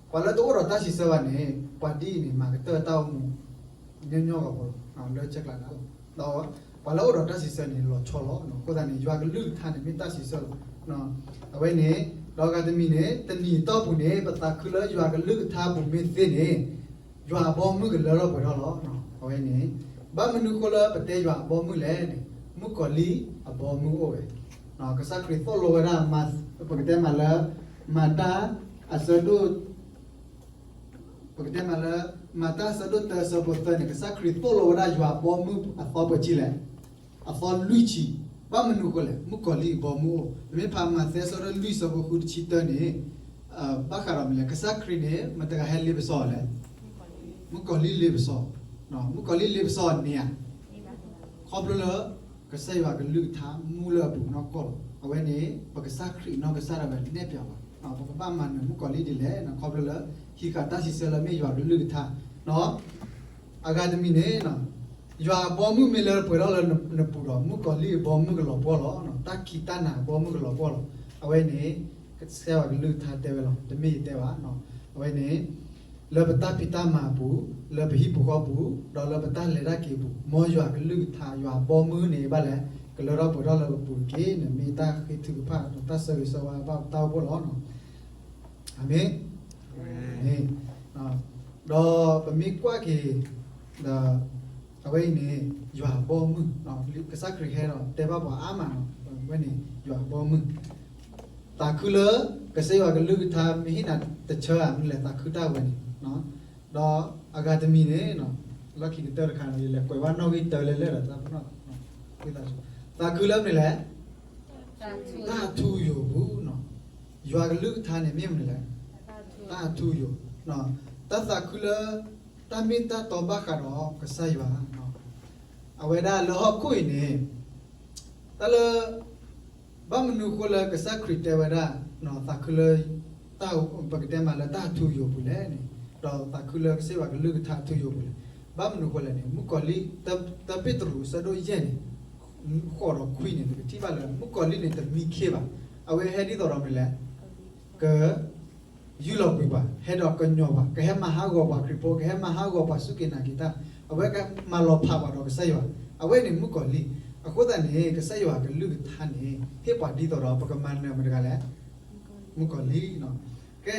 ပှၤလၢတအိၣ်ဒီးတၢ်စံးဆၢဘၣ်န့ၣ် ပှၤဒ်အံၤန့ၣ် မၤကတၢၢ်တၢ်အိၣ်မူ ညီညီဂီၢ်ဖိလီၤ, လၢဆဲးကျိးတၢ်လီၤ. ဒီးပှၤလၢအအိၣ်ဒီးတၢ်စံးဆၢန့ၣ် လီၤဆီလီၤ. အဃိသတးန့ၣ် ယွၤကလုၢ်ကထါန့ၣ် မ့ၢ်တၢ်စံးဆၢလီၤ. အဝဲန့ၣ် ဒီးအဂၤတမံၤန့ၣ် တနံၤအတီၢ်ပူၤန့ၣ် ပသးခုလၢယွၤကလုၢ်ကထါအပူၤမ့ၢ်သ့န့ၣ် ယွၤအဘီအမုၢ်ကလၢထီၣ်ပှဲၤထီၣ်လီၤ. အဝဲန့ၣ် ဘၣ်မနုၤဃိလၢပတဲယွၤအဘီအမုၢ်လဲၣ်န့ၣ် မုၣ်ကီၤလံၢ်အဘီအမုၢ်အိၣ်ဝဲ, ကစၢ်ခရံာ်သိၣ်လိဝဲဒၣ် ပကတဲမးလၢ မၤတၢ်အဆၢဒိၣ် ပကတဲမးလၢ မၤတၢ်အဆၢဒိၣ်တၢအဆၢဖိသၢန့ၣ် ကစၢ်ခရံာ်သိၣ်လိဝဲဒၣ်ယွၤအဘီအမုၢ်အသီပှဲၤဆံလဲၣ်, အသီလွံၢ်ဆံ, ဘၣ်မနုၤဃိလဲၣ် မုၣ်ကီၤလံၢ်အဘီအမုၢ်အိၣ်. ပမ့ၢ်ဖးမးသဲအဆၢဒိၣ်လွံၢ်အဆၢဖိဃုတဆံတၢန့ၣ် ဘၣ်ဃးဒီးမနုၤလဲၣ် ကစၢ်ခရံာ်န့ၣ် မတၤတဂၤဟဲလ့ပစီအီၤလဲၣ်, မုၣ်ကီၤလံၢ်လ့ပစီအီၤ, မုၣ်ကီၤလံၢ်လ့ပစီအီၤန့ၣ်ဧါ, ခီဖျိလၢ ကစၢ်ယွၤကလုၢ်ကထါမူလၢအပူၤနီၢ်ကီၢ်လီၤ. အဝဲန့ၣ် ပကစၢ်ခရံာ်နီၢ်ကစၢ်ဒၣ်ဝဲနဲၣ်ပၠးဘၣ်, ပကဘၣ်မၤနၢၤမုၣ်ကီၤလံၢ်ဒ်လဲၣ်, ခီဖျိလၢ ဟံးဃာ်တၢ်စံးဆၢလၢမ့ၢ်ယွၤကလုၢ်ကထါ, အဂၤတမံၤန့ၣ် ယွၤအဘီအမုၢ်မ့ၢ်လၢပှဲၤထီၣ်လၢနပူၤဒီး မုၣ်ကီၤလံၢ်အဘီအမုၢ်ကလီၤပှီၢ်လီၤ, တၢ်ခံးတၢ်နၤအဘီအမုၢ်ကလီၤပှီၢ်လီၤ. အဝဲန့ၣ် ကစၢ်ယွၤကလုၢ်ကထါတဲဝဲလီၤ, တမ့ၢ်ယတဲဘၣ်. အဝဲန့ၣ် လၢပတၢ်ဖံးတၢ်မၤအပူၤ, လၢပဟံၣ်ပူၤဃီပူၤ, ဒီးလၢပတၢ်လဲၤတၢ်က့ၤအပူၤ, မ်ယွၤကလုၢ်ကထါ ယွၤအဘီအမုၢ်န့ၣ်ဘၣ်လဲၣ် ကလၢထီၣ်ပှဲၤထီၣ်လၢပပူၤတက့ၢ်န့ၣ် မ့ၢ်တၢ်ဃ့ထုကဖၣ်ဒီးတၢ်ဆၢဂ့ၤဆၢဝါဘၣ်ပတၢ်အိၣ်ဖှိၣ်လီၤ. အၤမ့ၣ်. ဒီးပမ့ၢ်ကွၢ်က့ၤ ဒီး အဝဲအံၤန့ၣ် ယွၤအဘီအမုၢ်, ကစၢ်ခရံာ်ဟဲဒီးတဲဘၣ်ပှၤအါမး, အဝဲန့ၣ် ယွၤအဘီအမုၢ်, သးခုလၢ ကစၢ်ယွၤကလုၢ်ကထါမ့ၢ်ဟ့ၣ်နၤတဆၢဧါ မ့ၢ်လဲၣ် သးခုတၢ်ဝဲန့ၣ်, ဒီးအဂၤတမံၤန့ၣ် လီၢ်ခံကတၢၢ်တခါန့ၣ် ယလဲၤကွဲးဘၣ်နီၣ်ဂံၢ်တၢလၢလၢာ်ဒီးတၢ်ပနီၣ်, သးခုလၢမနုၤလဲၣ် တၢ်ထူယိာ်ပူၤ, ယွၤကလုၢ်ကထါန့ၣ်မ့ၢ်မနုၤလဲၣ်, တၢ်ထူယိာ်, တၢ်သးခုလၢ တၢ်မ့ၢ်တၢ်တီဘၣ်ဃးဒီးကစၢ်ယွၤ, အဝဲဒၣ်လၢဟီၣ်ခိၣ်အံၤန့ၣ် တၢ်လၢ ဘၣ်မနုၤအဃိလၢကစၢ်ခရံာ်တဲဝဲဒၣ် သးခုလၢ ပကတဲမးလၢတၢ်ထူယိာ်ပူၤလဲၣ်န့ၣ်, ဒီးသးခုလၢကစၢ်ယွၤကလုၢ်ကထါထူယိာ်ပူၤလဲၣ်, ဘၣ်မနုၤအဃိလဲၣ်န့ၣ် မုၣ်ကီၤလံၢ် တၢ်ပ့းတရူးအဆၢဒိၣ်ယဲၢ်န့ၣ် ဃိးဒီးခွံန့ၣ် နကထံၣ်ဘၣ်လၢ မုၣ်ကီၤလံၢ်န့ၣ် တမံခ့ဘၣ်, အဝဲဟဲဒ်သိးဒီးမနုၤလဲၣ်, က ယူၢ်လီၤကွံာ်ပှၤ, ဟဲဒီးကညီၤပှၤ, ကဟဲမၤဟးဂီၤပှၤခရံာ်ဖိ, ကဟဲမၤဟးဂီၤပှၤစူၢ်က့ၤနာ်က့ၤတၢ်, အဝဲကမၤလီၤဖးပှၤဒီးကစၢ်ယွၤ, အဝဲန့ၣ်မုၣ်ကီၤလံၢ်, အဃိသတးန့ၣ် ကစၢ်ယွၤကလုၢ်ကထါန့ၣ် ဟ့ၣ်ပှၤဒ်သိးဒီး ပကမၤနၢၤမတၤတဂၤလဲၣ်, မုၣ်ကီၤလံၢ်, ကဲ,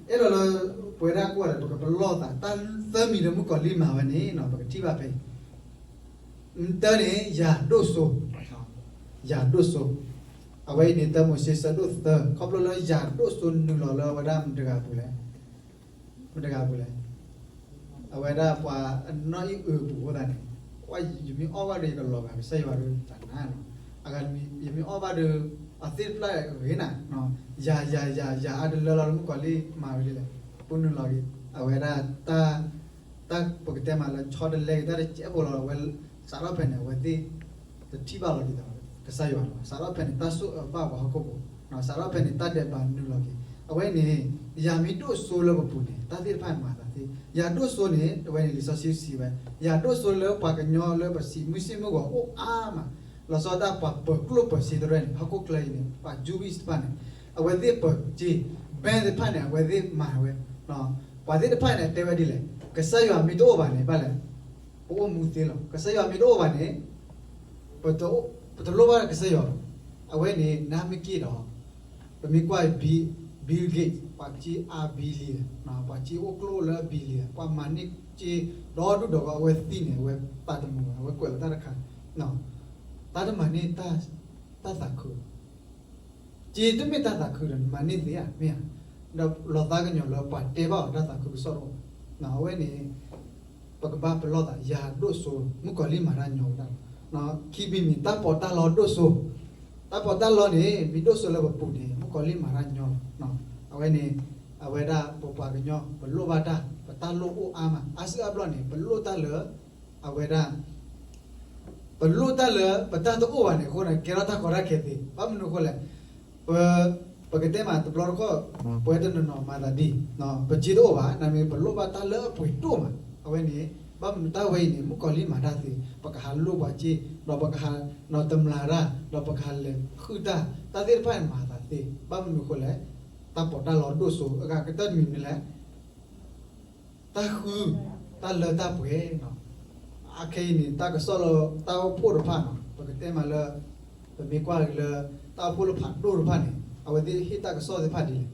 အဲၣ်ဒိးလၢ ပဝဲဒၣ်ကိးဂၤဒဲး ပကပလီၢ်သး တၢ်သၢမံၤလၢမုၣ်ကီၤလံၢ်မၤဝဲန့ၣ် ပကထံၣ်ဘၣ်ဖဲအံၤ တၢန့ၣ် ယၤဒိၣ်စိ, ယၤဒိၣ်စိ, အဝဲအံၤန့ၣ် တၢမိၤၡ့ဆၢဒိၣ်သၢ, ခီဖျိလၢယၤဒိၣ်စိနုာ်လီၤလၢအဝဲဒၣ်မတၤတဂၤအပူၤလဲၣ်, မတၤတဂၤအပူၤလဲၣ်, အဝဲဒၣ်ပှၤအနီၣ်အံၣ်အုးအပူၤအဃိသတးန့ၣ်, ယမ့ၢ်အီၣ်ဘၣ်ဒီးယကလီၤဂာ်ကစၢ်ယွၤဒီးတၢ်နါလီၤ, အဂၤတမံၤ ယမ့ၢ်အီၣ်ဘၣ်ဒီး အသ့ၣ်တဖၣ်ဂ့ၤနၤ, ယၤ ယၤ ယၤ ယၤအါတလၢလီၤလၢမုၣ်ကီၤလံၢ်မၤဝဲဒ်လဲၣ်, ပူၤနုာ်လီၤက့ၤ အဝဲဒၣ် တၢ်ပကတဲမးလၢဆီတလဲက့ၤတၢ်တစဲးဖိလီၤ, အဝဲစးထီၣ်ဖဲန့ၣ် အဝဲသ့ၣ်တထံၣ်ဘၣ်လီၤက့ၤသးကစၢ်ယွၤလီၤ, စးထီၣ်ဖဲန့ၣ် တၢ်ဆိၣ်အၢဘၣ်ပှၤဟီၣ်ခိၣ်ဖိ, စးထီၣ်ဖဲန့ၣ် တၢ်ဒဲးဘးနုာ်လီၤက့ၤ, အဝဲန့ၣ် ယၤမ့ၢ်ဒိၣ်စိလၢပပူၤန့ၣ် တၢ်သ့ၣ်တဖၣ်မၤသးသ့, ယၤဒိၣ်စိန့ၣ် အဝဲန့ၣ်လံာ်စီဆှံစံးဝဲ, ယၤဒိၣ်စိလၢပှၤကညီလၢပစံးမုၢ်ဆ့ၣ်မုၢ်ဂီၤအိၣ်အါမး, လီၤဆီဒၣ်တၢ်ပှၤပၢၤကျိၣ်ပၢၤစ့တရၢၣ်န့ၣ် ဟီၣ်ခိၣ်ချၢအံၤန့ၣ် ပှၤ Jewish တဖၣ်န့ၣ် အဝဲသ့ၣ်ပၢၤစ့ bank သ့ၣ်တဖၣ်န့ၣ် အဝဲသ့ၣ်မၤဝဲ, ပှၤသ့ၣ်တဖၣ်န့ၣ် တဲဝဲဒ်လဲၣ်, ကစၢ်ယွၤမ့ၢ်တအိၣ်ဘၣ်န့ၣ် ဘၣ်လဲၣ်, ပအိၣ်မူသ့လီၤ, ကစၢ်ယွၤမ့ၢ်တအိၣ်ဘၣ်န့ၣ် ပတလိၣ်ဘၣ်ကစၢ်ယွၤဘၣ်, အဝဲန့ၣ် နမ့ၢ်က့ၤဒီး ပမ့ၢ်ကွၢ် Bill Gates ပှၤစ့အါ billion, ပှၤစ့အိၣ်ကျိၣ်လၢ billion, ပှၤမၤန့ၢ်စ့ဒီဒူၣ်ဒီဂီၢ် အဝဲသံန့ၣ် အဝဲပာ်တမုာ်ဘၣ်, အဝဲကွဲးလီၤတၢ်တခါ, တၢ်တမၤန့ၢ် တၢ်သးခု စ့တမ့ၢ်တၢ်သးခုဒီး နမၤန့ၢ်သ့ဧါ, မ့ၢ်ဧါ, ဒီးလီၤသးကညီၤလၢပှၤတဲဘၣ်အီၤတၢ်သးခုကစီၣ်တအိၣ်ဘၣ်, အဝဲန့ၣ် ပကဘၣ်ပလီၢ်သး ယၤဒိၣ်စိ, မုၣ်ကီၤလံၢ်မၤတၢ်ညီဝဲဒၣ်လီၤ, ခံမံၤမံၤ တၢ်ပီးတၢ်လီဒိၣ်စိ, တၢ်ပီးတၢ်လီန့ၣ် မ့ၢ်ဒိၣ်စိလၢပပူၤန့ၣ် မုၣ်ကီၤလံၢ်မၤတၢ်ညီလီၤ. အဝဲန့ၣ် အဝဲဒၣ်ပပှၤကညီ ပလိၣ်ဘၣ်တၢ် ပတၢ်လိၣ်အိၣ်အါမး အါစုအါဘျီန့ၣ် ပလိၣ်တၢ်လၢ အဝဲဒၣ် ပလိၣ်တၢ်လၢပတၢ်တအိၣ်ဘၣ်န့ၣ်အဃိန့ၣ် ကဲထီၣ်တၢ်ကီတၢ်ခဲသ့. ဘၣ်မနုၤအဃိလဲၣ်, ပ ပကတဲမးတဘျီတခီၣ် ပဝဲတနီၤနီၤမၤသးဒ် ပစ့တအိၣ်ဘၣ် နမ့ၢ်ပလိၣ်ဘၣ်တၢ်လၢအပှ့ၤဒိၣ်မး အဝဲန့ၣ် ဘၣ်မနုၤတၢ်ဝဲအံၤန့ၣ် မုၣ်ကီၤလံၢ်မၤတၢ်သ့ ပကဟးလိၣ်ပှၤစ့ ဒီးပကဟးနီၤတမျာ်တၢ် ဒီးပကဟးလဲၤဃုတၢ် တၢ်သ့ၣ်တဖၣ်န့ၣ်မၤသးသ့ ဘၣ်မနုၤအဃိလဲၣ်, တၢ်ပီးတၢ်လီဒိၣ်စိ အဂၤကတၢၢ်တမံၤမနုၤလဲၣ် တၢ်ဃု တၢ်လၢတၢ်ပှဲၤနီၤ. အခဲအံၤန့ၣ် တၢ်ကစီၣ်လၢတၢ်အိၣ်ဖှိၣ်တဖၣ်နီၤ ပကတဲမးလၢ ပမ့ၢ်ကွၢ်လၢ တၢ်အိၣ်ဖှိၣ်လၢဖးဒိၣ်တဖၣ်န့ၣ် အဝဲသ့ၣ်ဟ့ၣ်တၢ်ကစီၣ်သ့ၣ်တဖၣ်ဒ်လဲၣ်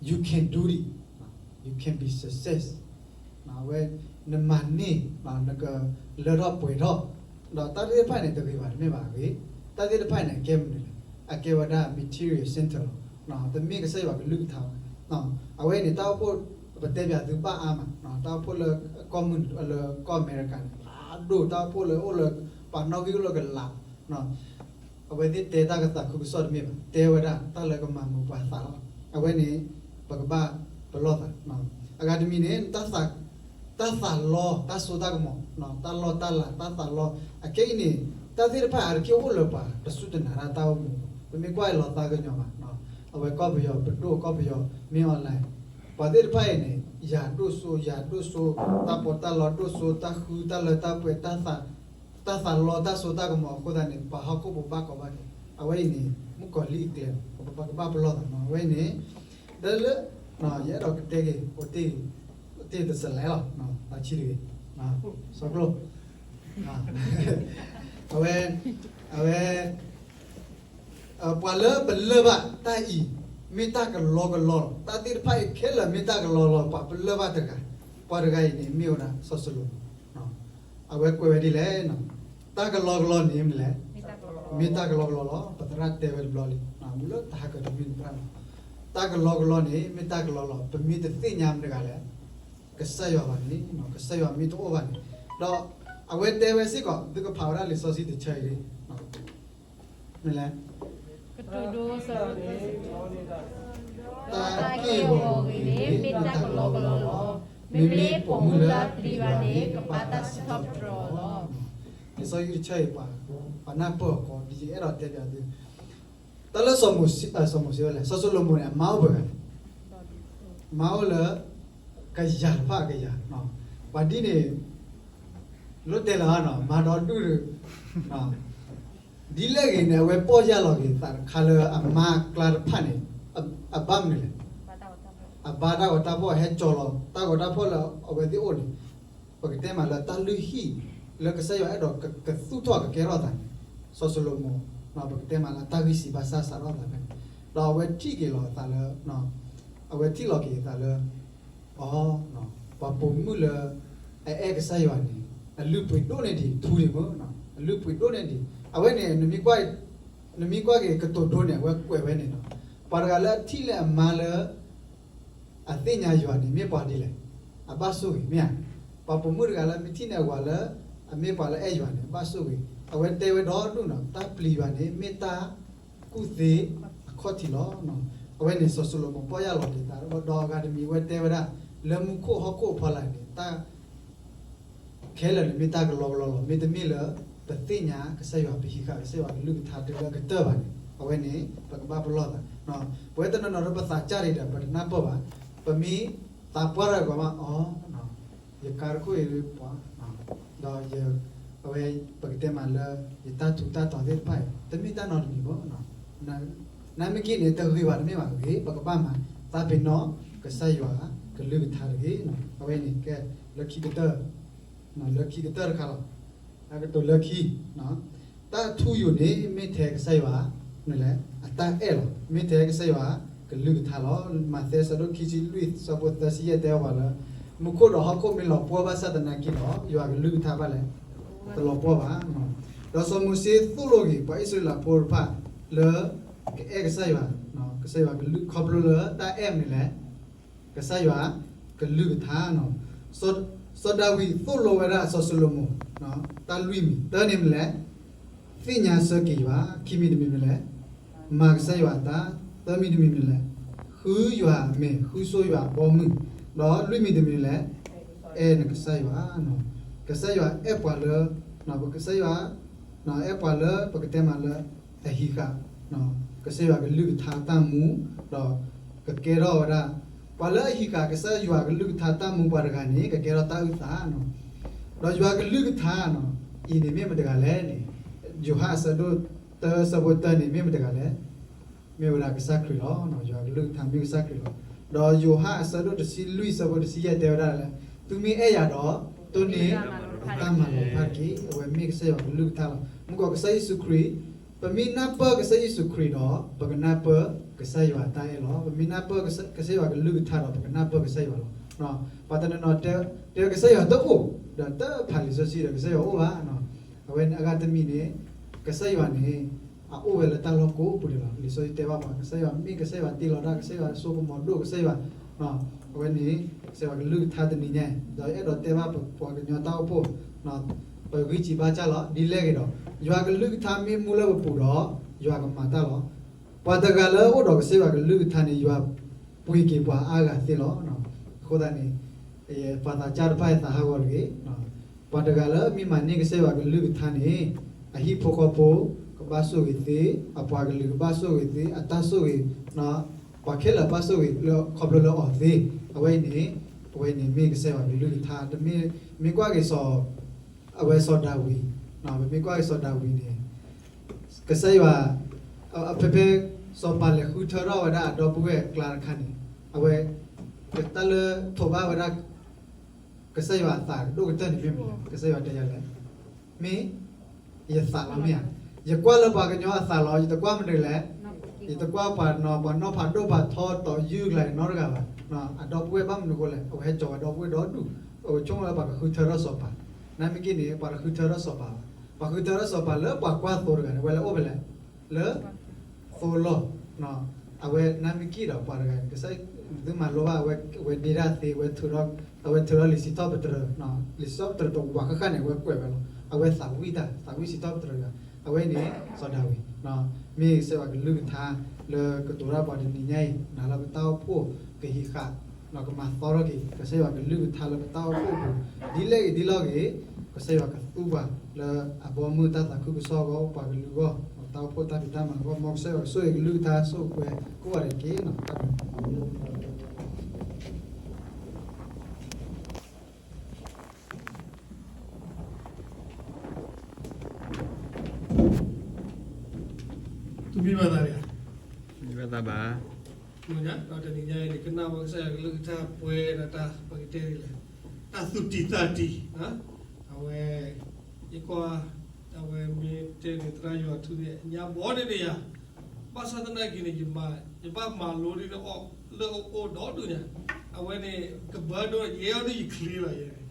You can do it, you can be success. အဝဲ နမၤန့ၢ် နကလၢထီၣ်ပှဲၤထီၣ် ဒီးတၢ်သ့ၣ်တဖၣ်န့ၣ် တဂ့ၤဘၣ်တမ့ၢ်ဘၣ်အဂ့ၢ်, တၢ်သ့ၣ်တဖၣ်န့ၣ် အကဲမနုၤလဲၣ်, အကဲဝဲဒၣ် material center လီၤ. တမ့ၢ်ကစၢ်ယွၤကလုၢ်ကထါဘၣ်. အဝဲန့ၣ် တၢ်အိၣ်ဖှိၣ် ပတဲပၠးသုဘၣ်အါမး, တၢ်အိၣ်ဖှိၣ်လၢကီၢ်မုၢ်နုာ်လၢကီၢ်အမဲရကၤန့ၣ် ဖးဒိၣ် တၢ်အိၣ်ဖှိၣ်လၢအိၣ်လၢ ပှၤနီၣ်ဂံၢ်အိၣ်လၢကလး အဝဲသ့ၣ်တဲတၢ်ကသးခုကစီၣ်တမ့ၢ်ဘၣ်, တဲဝဲဒၣ်တၢ်လၢကမၤမုာ်ပှၤသးလီၤ. အဝဲန့ၣ် ပကဘၣ်ပလီၢ်သး, အဂၤတမံၤန့ၣ် တၢ်သးလီ တၢ်စိတၢ်ကမီၤ, တၢ်လီၢ်တၢ်လၤ တၢ်သးလီ အခဲအံၤန့ၣ် တၢ်သ့ၣ်တဖၣ်အါတက့ၢ်အိၣ်လၢပှၤတစူၢ်တနာ်တၢ် တၢ်အိၣ်မူ, ပမ့ၢ်ကွၢ်လီၤသးကညီၤဘၣ်, အဝဲကီၢ်ပယီၤပဒိၣ် ကီၢ်ပယီၤမ့ၢ် online ပှၤသ့ၣ်တဖၣ်အံၤန့ၣ် ယၤဒိၣ်စိ ယၤဒိၣ်စိ, တၢ်ပီးတၢ်လီဒိၣ်စိ တၢ်ဃုတၢ်လၢတၢ်ပှဲၤ တၢ်သးလီတၢ်စိတၢ်ကမီၤအဃိသတးန့ၣ် ပှၤဟီၣ်ခိၣ်ဖိဘၣ်ကီဘၣ်ခဲ, အဝဲအံၤန့ၣ် မုၣ်ကီၤလံၢ်အကျဲလီၤ, ပကဘၣ်ပလီၢ်သးနီၤ, အဝဲအံၤန့ၣ် ဒီးလၢ ယအဲၣ်ဒိးကတဲက့ၤ အိၣ်တ့ၢ်တစလဲလီၤ, တဆံတဂ့ၤ, စီကျိ အဝဲ အဝဲ ပှၤလၢပလၢၢ်ဘၣ်တၢ်အံၤ မ့ၢ်တၢ်ကလီကလီလီၤ. တၢ်သ့ၣ်တဖၣ်အံၤခဲလၢာ်မ့ၢ်တၢ်ကလီလီၤ ပှၤပလၢၢ်ဘၣ်တဂၤ, ပှၤတဂၤအံၤန့ၣ် မ့ၢ်ဝဲဒၣ်စီၤၡလိၤမိၣ်, အဝဲကွဲးဝဲဒ်လဲၣ်, တၢ်ကလီကလီန့ၣ်မနုၤလဲၣ်, မ့ၢ်တၢ်ကလီကလီလီၤ. ပသရၣ်တဲဝဲတဘျီလံ, မ့ၢ်လၢတၢ်ဟးကတမ့ၢ်သရၣ်လီၤ, တၢ်ကလီကလီန့ၣ် မ့ၢ်တၢ်ကလီလီၤ. ပမ့ၢ်တသ့ၣ်ညါမတၤတဂၤလဲၣ်, ကစၢ်ယွၤဘၣ်န့ၣ်, ကစၢ်ယွၤမ့ၢ်တအိၣ်ဘၣ်န့ၣ်, ဒီးအဝဲတဲဝဲစ့ၢ်ကီး သုကဖးဝဲဒၣ်လံာ်စီဆှံတဆၢအံၤလံ, မနုၤလဲၣ်, ကတိၤဒိ တၢ်က့ၢ်ဂီၤဂ့ၤန့ၣ် မ့ၢ်တၢ်ကလီကလီလီၤ. မ့မ့ၢ်ပိာ်မုၣ်လၢအပျံၤယွၤန့ၣ် ကဘၣ်တၢ်စံးထီၣ်ပတြၢၤအီၤလီၤ. လံာ်စီဆှံတဆၢအံၤ ပှၤနၢ်ပၢၢ်အီၤကီး ဒ်ယအဲၣ်ဒိးတဲပၠးသု, တၢ်လၢစီၤမိၤၡ့, စီၤမိၤၡ့ဝဲလဲၣ်, စီၤၡလိၤမိၣ်န့ၣ် အမါအိၣ်ပှဲၤဂၤလဲၣ်, မါအိၣ်လၢ ကယၤတဖၣ်အကယၤ, ပှၤဒ်န့ၣ် လိၣ်တဲလၢၤနီၤ, မၤဒီဒူၣ်ဒီး ဒ်လဲၣ်ဂ့ၤန့ၣ် အဝဲပီၢ်ယၢ်လီၤက့ၤသးတခါလၢအမါအကျါတဖၣ်န့ၣ် အဘၣ်မနုၤလဲၣ်, အဘၣ်တၢ်ဂီၤတၢ်ဖီၣ် ဟဲကၠီၤလီၤ တၢ်ဂီၤတၢ်ဖီၣ်လၢအဝဲသ့ၣ်အိၣ်န့ၣ်, ပကတဲမးလၢတၢ်လုၢ်ဟံၣ် လၢကစၢ်ယွၤအဲၣ်ဒိးကသူၣ်ထီၣ်ကကဲထီၣ်သးန့ၣ်, စီၤၡလိၤမိၣ် ပကတဲမးလၢတၢ်ဂံၢ်စံးဘၣ်ဆၣ်စးထီၣ်သးဖဲန့ၣ်, ဒီးအဝဲထံၣ်က့ၤလီၤအသးလၢ အဝဲထံၣ်လီၤက့ၤအသးလၢ အီ, ပှၤပိာ်မုၣ်လၢ အအဲၣ်ကစၢ်ယွၤန့ၣ် အလုၢ်ပှ့ၤဒိၣ်န့ၢ်ဒံးထူဒံးမ့ၢ်, အလုၢ်ပှ့ၤဒိၣ်န့ၢ်ဒံး, အဝဲန့ၣ် နမ့ၢ်ကွၢ်က့ၤကတိၤဒိန့ၣ် အဝဲကွဲးဝဲန့ၣ်နီၤ, ပှၤတဂၤလၢအထံၣ်လၢအမါလၢ အသ့ၣ်ညါယွၤန့ၣ် မ့ၢ်ပှၤဒ်လဲၣ်, အဘၣ်ဆိၣ်ဂ့ၤမ့ၢ်ဧါ, ပှၤပိာ်မုၣ်တဂၤလၢမ့ၢ်ထံၣ်န့ၢ်အဝၤလၢ အမ့ၢ်ပှၤလၢအဲၣ်ယွၤန့ၣ် အဘၣ်ဆိၣ်ဂ့ၤ, အဝဲတဲဝဲဒီဒူၣ်နီၤ တၢ်ပျံၤယွၤန့ၣ် မ့ၢ်တၢ်ကူၣ်သ့အခီၣ်ထံးလီၤ. အဝဲန့ၣ်စီၤၡလိၤမိၣ်ပီၢ်ယၢ်လီၤက့ၤသး ဒီးအဂၤတမံၤအဝဲတဲဝဲဒၣ် လၢမူခိၣ်ဟီၣ်ခိၣ်အဖီလာ်န့ၣ် တၢ် ခဲလၢာ်န့ၣ်မ့ၢ်တၢ်ကလီကလီလီၤ, မ့တမ့ၢ်လၢ ပသ့ၣ်ညါကစၢ်ယွၤ ပဟံးဃာ်ကစၢ်ယွၤကလုၢ်ကထါတုၤလၢအကတၢၢ်ဘၣ်န့ၣ် အဝဲန့ၣ် ပကဘၣ်ပလီၢ်သး, ပဝဲတနီၤနီၤဒီးပသးစၢ်ဒံးဒီး ပတနၢ်ပၢၢ်ဘၣ်, ပမ့ၢ်သးပှၢ်ထီၣ်ပှၤမး အီ, ယကါတခိၣ်အံၤပှၤ, ဒီး အဝဲ ပကတဲမးလၢ ယတၢ်ထူးတၢ်တီၤသ့ၣ်တဖၣ်အံၤ တမ့ၢ်တၢ်နီတမံၤဘၣ် နမ့ၢ်က့ၤန့ၣ် တဂ့ၤဘၣ်တမ့ၢ်ဘၣ်တဂ့ၤ, ပကဘၣ်မၤသးပ့ၤနီၣ် ကစၢ်ယွၤကလုၢ်ကထါတဂ့ၤ. အဝဲန့ၣ်ကဲ လၢခံကတၢၢ်, လၢခံကတၢၢ်တခါလီၤ. အကတိၤလၢခံ, တၢ်ထူယိာ်န့ၣ် မ့ၢ်ထဲကစၢ်ယွၤ မနုၤလဲၣ် အတၢ်အဲၣ်လီၤ, မ့ၢ်ထဲကစၢ်ယွၤကလုၢ်ကထါလီၤ. မးသဲအဆၢဒိၣ်ခံဆံလွံၢ် အဆၢဖိသၢဆံယဲၢ်တဲအီၤပှၤလၢ မူခိၣ်ဒီးဟီၣ်ခိၣ်မ့ၢ်လီၤပှီၢ်ဘၣ်ဆၣ်သနာ်က့ဒီး ယွၤကလုၢ်ကထါဘၣ်လဲၣ်, တလီၤပှီၢ်ဘၣ်. ဒီးစီၤမိၤၡ့သိၣ်လိဂ့ၤ ပှၤအံၣ်စရ့လးဖိတဖၣ်လၢ ကအဲၣ်ကစၢ်ယွၤ, ကစၢ်ယွၤကလုၢ် ခီဖျိလၢတၢ်အဲၣ်မနုၤလဲၣ်, ကစၢ်ယွၤကလုၢ်ကထါနီၤ. စီၤ စီၤဒၤဝံးသိၣ်လိဝဲဒၣ်စီၤၡလိၤမိၣ် တၢ်လွံၢ်မံၤ, တၢ်န့ၣ်မနုၤလဲၣ်, သ့ၣ်ညါဆၢက့ၤယွၤ, ခံမံၤတမံၤမနုၤလဲၣ်, မၤကစၢ်ယွၤအတၢ်, သၢမံၤတမံၤမနုၤလဲၣ်, ဃုယွၤအမဲာ်, ဃုဆိယွၤအဘီမုၢ်, ဒီးလွံၢ်မံၤတမံၤမနုၤလဲၣ်, အဲၣ်နကစၢ်ယွၤ, ကစၢ်ယွၤအဲၣ်ပှၤလၢ, ကစၢ်ယွၤ အဲၣ်ပှၤလၢပကတဲမးလၢ အဟံးဃာ် ကစၢ်ယွၤကလုၢ်ကထါတၢ်မူ, ဒီးကကဲထီၣ်ဝဲဒၣ်, ပှၤလၢအဟံးဃာ်ကစၢ်ယွၤကလုၢ်ကထါတၢ်မူပှၤတဂၤန့ၣ် ကကဲထီၣ်တၢ်အုၣ်သး, ဒီးယွၤကလုၢ်ကထါ အံၤန့ၣ်မ့ၢ်မတဂၤလဲၣ်န့ၣ်, ယိၤဟၣ်အဆၢဒိၣ်တၢဆၢဖိတၢန့ၣ်မ့ၢ်မတဂၤလဲၣ်, မ့ၢ်ဝဲဒၣ်ကစၢ်ခရံာ်လီၤ. ယွၤကလုၢ်ကထါမ့ၢ်ကစၢ်ခရံာ်လီၤ. ဒီးယိၤဟၣ်အဆၢဒိၣ်တဆံလွံၢ်ဆၢဖိတဆံယဲၢ်တဲဝဲဒၣ်လၢ, သုမ့ၢ်အဲၣ်ယၤဒီး, တိၢ်န့ၢ်တၢ်မၤလီၤဖးတက့ၢ်. အဝဲမ့ၢ်ကစၢ်ယွၤကလုၢ်ကထါလီၤ. မုၢ်ကီးကစၢ်ယ့ၣ်ၡူးခရံာ်, ပမ့ၢ်နၢ်ပၢၢ်ကစၢ်ယ့ၣ်ၡူးခရံာ်ဒီး ပကနၢ်ပၢၢ်ကစၢ်ယွၤအတၢ်အဲၣ်လီၤ. ပမ့ၢ်နၢ်ပၢၢ်ကစၢ်ယွၤကလုၢ်ကထါဒီး ပကနၢ်ပၢၢ်ကစၢ်ယွၤလီၤ. ပှၤတနီၤနီၤတဲ, တဲကစၢ်ယွၤတအိၣ်, ဒီးတဖးလံာ်စီဆှံဒီးကစၢ်ယွၤအိၣ်ဘၣ်. အဝဲအဂၤတမံၤန့ၣ်, ကစၢ်ယွၤန့ၣ် အအိၣ်ဝဲလၢတၢ်လီၢ်ကိးပူၤန့ၣ်လီၤ. လံာ်စီဆှံတဲဘၣ်ပှၤ ကစၢ်ယွၤမ့ၢ်ကစၢ်ယွၤတ့လီၤတၢ်, ကစၢ်ယွၤစိကမီၤဒိၣ်ကစၢ်ယွၤ, အဝဲန့ၣ် ကစၢ်ယွၤကလုၢ်ကထါတနံၤညါအံၤ ဒီးအဲၣ်ဒိးတဲဘၣ်ပပှၤကညီတၢ်အိၣ်ဖှိၣ်, ပဂံၢ်စံးဘါစၢ်လီၤ ဒ်လဲၣ်ဂ့ၤဒီး, ယွၤကလုၢ်ကထါမ့ၢ်မူလၢပပူၤဒီး, ယွၤကမၤတၢ်လီၤ. ပှၤတဂၤလၢအအိၣ်ဒီးကစၢ်ယွၤကလုၢ်ကထါန့ၣ် ယွၤပှ့ၤက့ၤပှၤအါဂၤသ့လီၤ. အဃိသတးန့ၣ်, ပှၤသးစၢ်တဖၣ်အသးဟးဂီၤတဂ့ၤ. ပှၤတဂၤလၢမ့ၢ်မၤန့ၢ်ကစၢ်ယွၤကလုၢ်ကထါန့ၣ်, အဟံၣ်ဖိဃီဖိကဘၣ်ဆိၣ်ဂ့ၤသ့, အပှၤကလုာ်ကဘၣ်ဆိၣ်ဂ့ၤသ့, အတၢ်ဆိၣ်ဂ့ၤ, ပှၤခဲလၢာ်ဘၣ်ဆိၣ်ဂ့ၤလၢခီဖျိလၢအီၤသ့, အဝဲအံၤန့ၣ်, အဝဲန့ၣ်မ့ၢ်ကစၢ်ယွၤကလုၢ်ကထါ, တမ့ၢ်, မ့ၢ်ကွၢ်က့ၤစီၤ, အဝဲစီၤဒၤဝံး, ပမ့ၢ်ကွၢ်က့ၤစီၤဒၤဝံးန့ၣ်, ကစၢ်ယွၤ, ဖဲဖဲစီၤပၤလဲၤဃုထၢထီၣ်ဝဲဒၣ်အဒီပုၢ်ဝဲၢ်အကျါတခါန့ၣ်, အဝဲ, တၢ်လၢထိးဘၣ်ဝဲဒၣ် ကစၢ်ယွၤအသးဒိၣ်ကတၢၢ်န့ၣ်မ့ၢ်မနုၤလဲၣ်, ကစၢ်ယွၤတဲယၤလဲၣ်, မ့ၢ်ယသးလီၤမ့ၢ်ဧါ, ယကွၢ်လၢပှၤကညီအသးလီၤ, ယတကွၢ်မနုၤလဲၣ်, ယတကွၢ်ပှၤနီၤ, ပှၤနီၢ်ဖးဒိၣ်ဖးထီတီၤယုၢ်ကျါနီတဂၤဘၣ်. အဒီပုၢ်ဝဲၢ်ဘၣ်မနုၤအဃိလဲၣ်, အဝဲဟဲကၠီၤဝဲဒီပုၢ်ဝဲၢ်ဒီဒူၣ်, အဝဲဆိကမိၣ်လၢပှၤကဃုထၢထီၣ်စီၤပၤ, နမ့ၢ်က့န့ၣ် ပှၤတဃုထၢထီၣ်စီၤပၤဘၣ်, ပှၤဃုထၢထီၣ်စီၤပၤလၢပှၤကွၢ်သိတဂၤန့ၣ် အဝဲလဲၤအိၣ်ဖဲလဲၣ်, လၢ သိလီၢ်, အဝဲနမ့ၢ်က့ဒီးပှၤတဂၤန့ၣ် ကစၢ်, သုမၤလိဘၣ်, အဝဲဒ့တၢ်သ့, အဝဲထုး, အဝဲထုးထီၣ်လံာ်စံးထီၣ်ပတြၢၤ, လံာ်စံးထီၣ်ပတြၢၤတဝးဃၣ်ဃၣ်န့ၣ် အဝဲကွဲးဝဲလီၤ, အဝဲသးဝံၣ်တၢ်, သးဝံၣ်စံးထီၣ်ပတြၢၤတဂၤ, အဝဲန့ၣ် စီၤဒၤဝံး, မ့ၢ်ကစၢ်ယွၤကလုၢ်ကထါလၢကတိၤတၢ်ပှၤတနံၤညါအံၤ နၤလၢပတၢ်အိၣ်ဖှိၣ်ကဟံးဃာ်, ကမၤသီထီၣ်က့ၤ ကစၢ်ယွၤကလုၢ်ကထါလၢပတၢ်အိၣ်ဖှိၣ်အပူၤ, ဒ်လဲၣ်ဂ့ၤဒ်လဲၣ်ဂ့ၤ, ကစၢ်ယွၤကသူပှၤလၢအဘီမုၢ်တၢ်သးခုကစီၣ်အဂီၢ်, ပှၤကလုာ်အဂီၢ်, ပတၢ်အိၣ်ဖှိၣ်တၢ်ဖံးတၢ်မၤအဂီၢ်, မ်ကစၢ်ယွၤကဆိၣ်ဂ့ၤကလုၢ်ကထါဆိၣ်ဂ့ၤကွဲကိးဂၤဒဲးတက့ၢ်. တမ့ၢ်ဘၣ်သးဘၣ်, ဒီးတနံၤညါအံၤန့ၣ် ကနၣ်ဝဲကစၢ်ယွၤကလုၢ်ကထါပှဲၤဒီးတၢ်ပကတဲဒ်လဲၣ်, တၢ်သူၣ်တံၢ်သးတံၢ်, အဝဲ, ယကွၢ်, အဝဲမ့ၢ်တဲန့ၣ် သရၣ်ယွၤထူန့ၣ် အညါဘီန့ၣ်န့ၣ်ယၤ, ဘၣ်ဆၣ်သနာ်က့န့ၣ် ယမၤ, ယဘၣ်မၤလိဒ်န့ၣ်အီၤလၢအအိၣ်ဒီဒူၣ်ညါ, အဝဲန့ၣ် ကဘၢဒိ ယဲအီၤဒ်ယချ့လီၤ, ယဲန့ၣ်,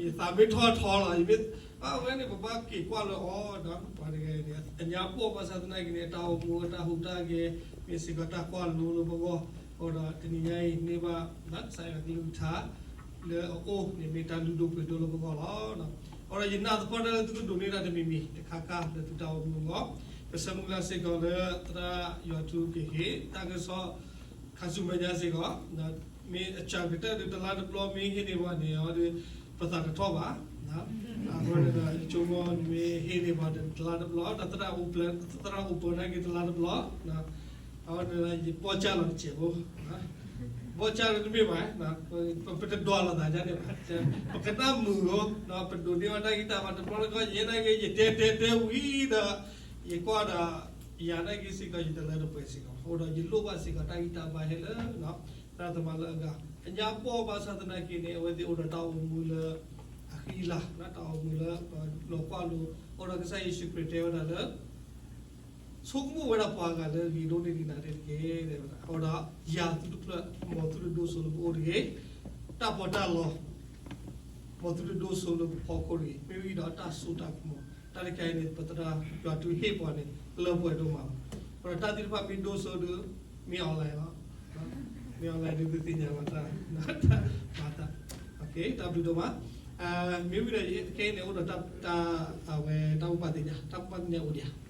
ယသးမ့ၢ်ထီၣ်ထီလီၤ, ယမ့ၢ်, အဝဲန့ၣ် ပဘၣ်က့ၤကွၢ်လၢအီၤ, ပှၤတဂၤန့ၣ် အညါဘီ ဘၣ်ဆၣ်သနာ်က့န့ၣ် အတၢ်အိၣ်မူအတၢ်ဟူးတၢ်ဂဲၤ မ့ၢ်စ့ၢ်ကီးတၢ်ကွၢ်လိလၢပဂီၢ်, အဃိဒီးတနံၤညါအံၤန့ၢ်ဘၣ် ကစၢ်ယွၤကလုၢ်ကထါ လၢအအိၣ်န့ၣ်မ့ၢ်တၢ်လုၢ်ဒိၣ်ပှ့ၤဒိၣ်လၢပဂီၢ်လီၤ. အဃိဒီးယနာ်သပှၢ်တၢၢ်လၢသုကဒိးန့ၢ်တၢ်တမံၤမံၤ တခါခါလၢသုတၢ်အိၣ်မူအဂီၢ်, ပဆၢမုၢ်လၢ်စ့ၢ်ကီးလၢသရၣ်ယွၤထူကဟ့ၣ် တၢ်ကစီၣ် ခါဆူမဲာ်ညါစ့ၢ်ကီး, မ့ၢ်အစှၤကတၢၢ်ဒီးတလါတဘျီ မ့ၢ်ဟ့ၣ်န့ၢ်ပှၤန့ၣ်ဒီး ပသးတထီၣ်ဘၣ်, အဃိန့ၣ်ဒီး ယဆိကမိၣ်မ့ၢ်ဟ့ၣ်န့ၢ်ပှၤတလါတဘျီ ဒီးသရၣ်အိၣ်ပၢၤနာ်က့တလါတဘျီ, အဃိန့ၣ်ဒီး ယဘီၣ်စၢ်လီၤတစဲးဖိ, ဘီၣ်စၢ်လီၤတမ့ၢ်ဘၣ်, ပတဒွးလိာ်သးဒ်န့ၣ်ဘၣ်, ပကနၣ်မုာ်ဧိၤ, ပဒိးန့ၢ်ဘၣ်တၢ်ဂံၢ်တၢ်ဘါတဘျီတခီၣ် ယဲနာ်က့ ယတဲတဲတဲဝံၤဒီး ယကွၢ်ဒီး ယၤနာ်က့စ့ၢ်ကီး ယတလၢတပှဲၤစ့ၢ်ကီး, အဃိဒီးယလိၣ်ဘၣ်စ့ၢ်ကီးတၢ်ဂံၢ်တၢ်ဘါဟဲလၢ သရၣ်သမါလၢအဂၤ, အညါဘီ ဘၣ်ဆၣ်သနာ်က့န့ၣ် အဝဲသ့ၣ်အိၣ်ဒီးတၢ်အိၣ်မူလၢအဃံအလၤ, တၢ်အိၣ်မူလၢ လီၤကွၢ်လိ, အဃိဒီးကစၢ်ယ့ၣ်ၡူးခရံာ်တဲဝဲဒၣ်လၢ ဆိကမိၣ်ဝဲဒၣ်ပှၤအဂၤလၢအဂ့ၤဒိၣ်န့ၢ်ဒံးနၤတက့ၢ်, တဲဝဲဒၣ်, အဃိဒီးယၤသုတဖျၢၣ် မ်သုတဒိၣ်စိလၢပအိၣ်တဂ့ၤ, တၢ်ပီးတၢ်လီ မ်သုတဒိၣ်စိလၢပဖီခိၣ်တဂ့ၤ, မ့ၢ်ဝံၤဒီးတၢ်စိတၢ်ကမီၤ, တၢ်တခါအံၤန့ၣ် ပသရၣ်ယွၤထူဟ့ၣ်ပှၤန့ၣ် လၢပှဲၤဒိၣ်မး, အဃိဒီးတၢ်သ့ၣ်တဖၣ်မ့ၢ်ဒိၣ်စိဒီး မ့ၢ် online လီၤ, မ့ၢ် online ဒီးသုသ့ၣ်ညါဘၣ်တၢ်, မၤတၢ်, တၢ်ဘျုးဒိၣ်မး မ့ၢ်ဝံၤဒီး ယအဲၣ်တကဲအံၤန့ၣ် အိၣ်ဒီးတၢ် အဝဲတၢ်ဘိးဘၣ်သ့ၣ်ညါ, တၢ်ဘိးဘၣ်သ့ၣ်ညါအိၣ်ဒံးဧါ.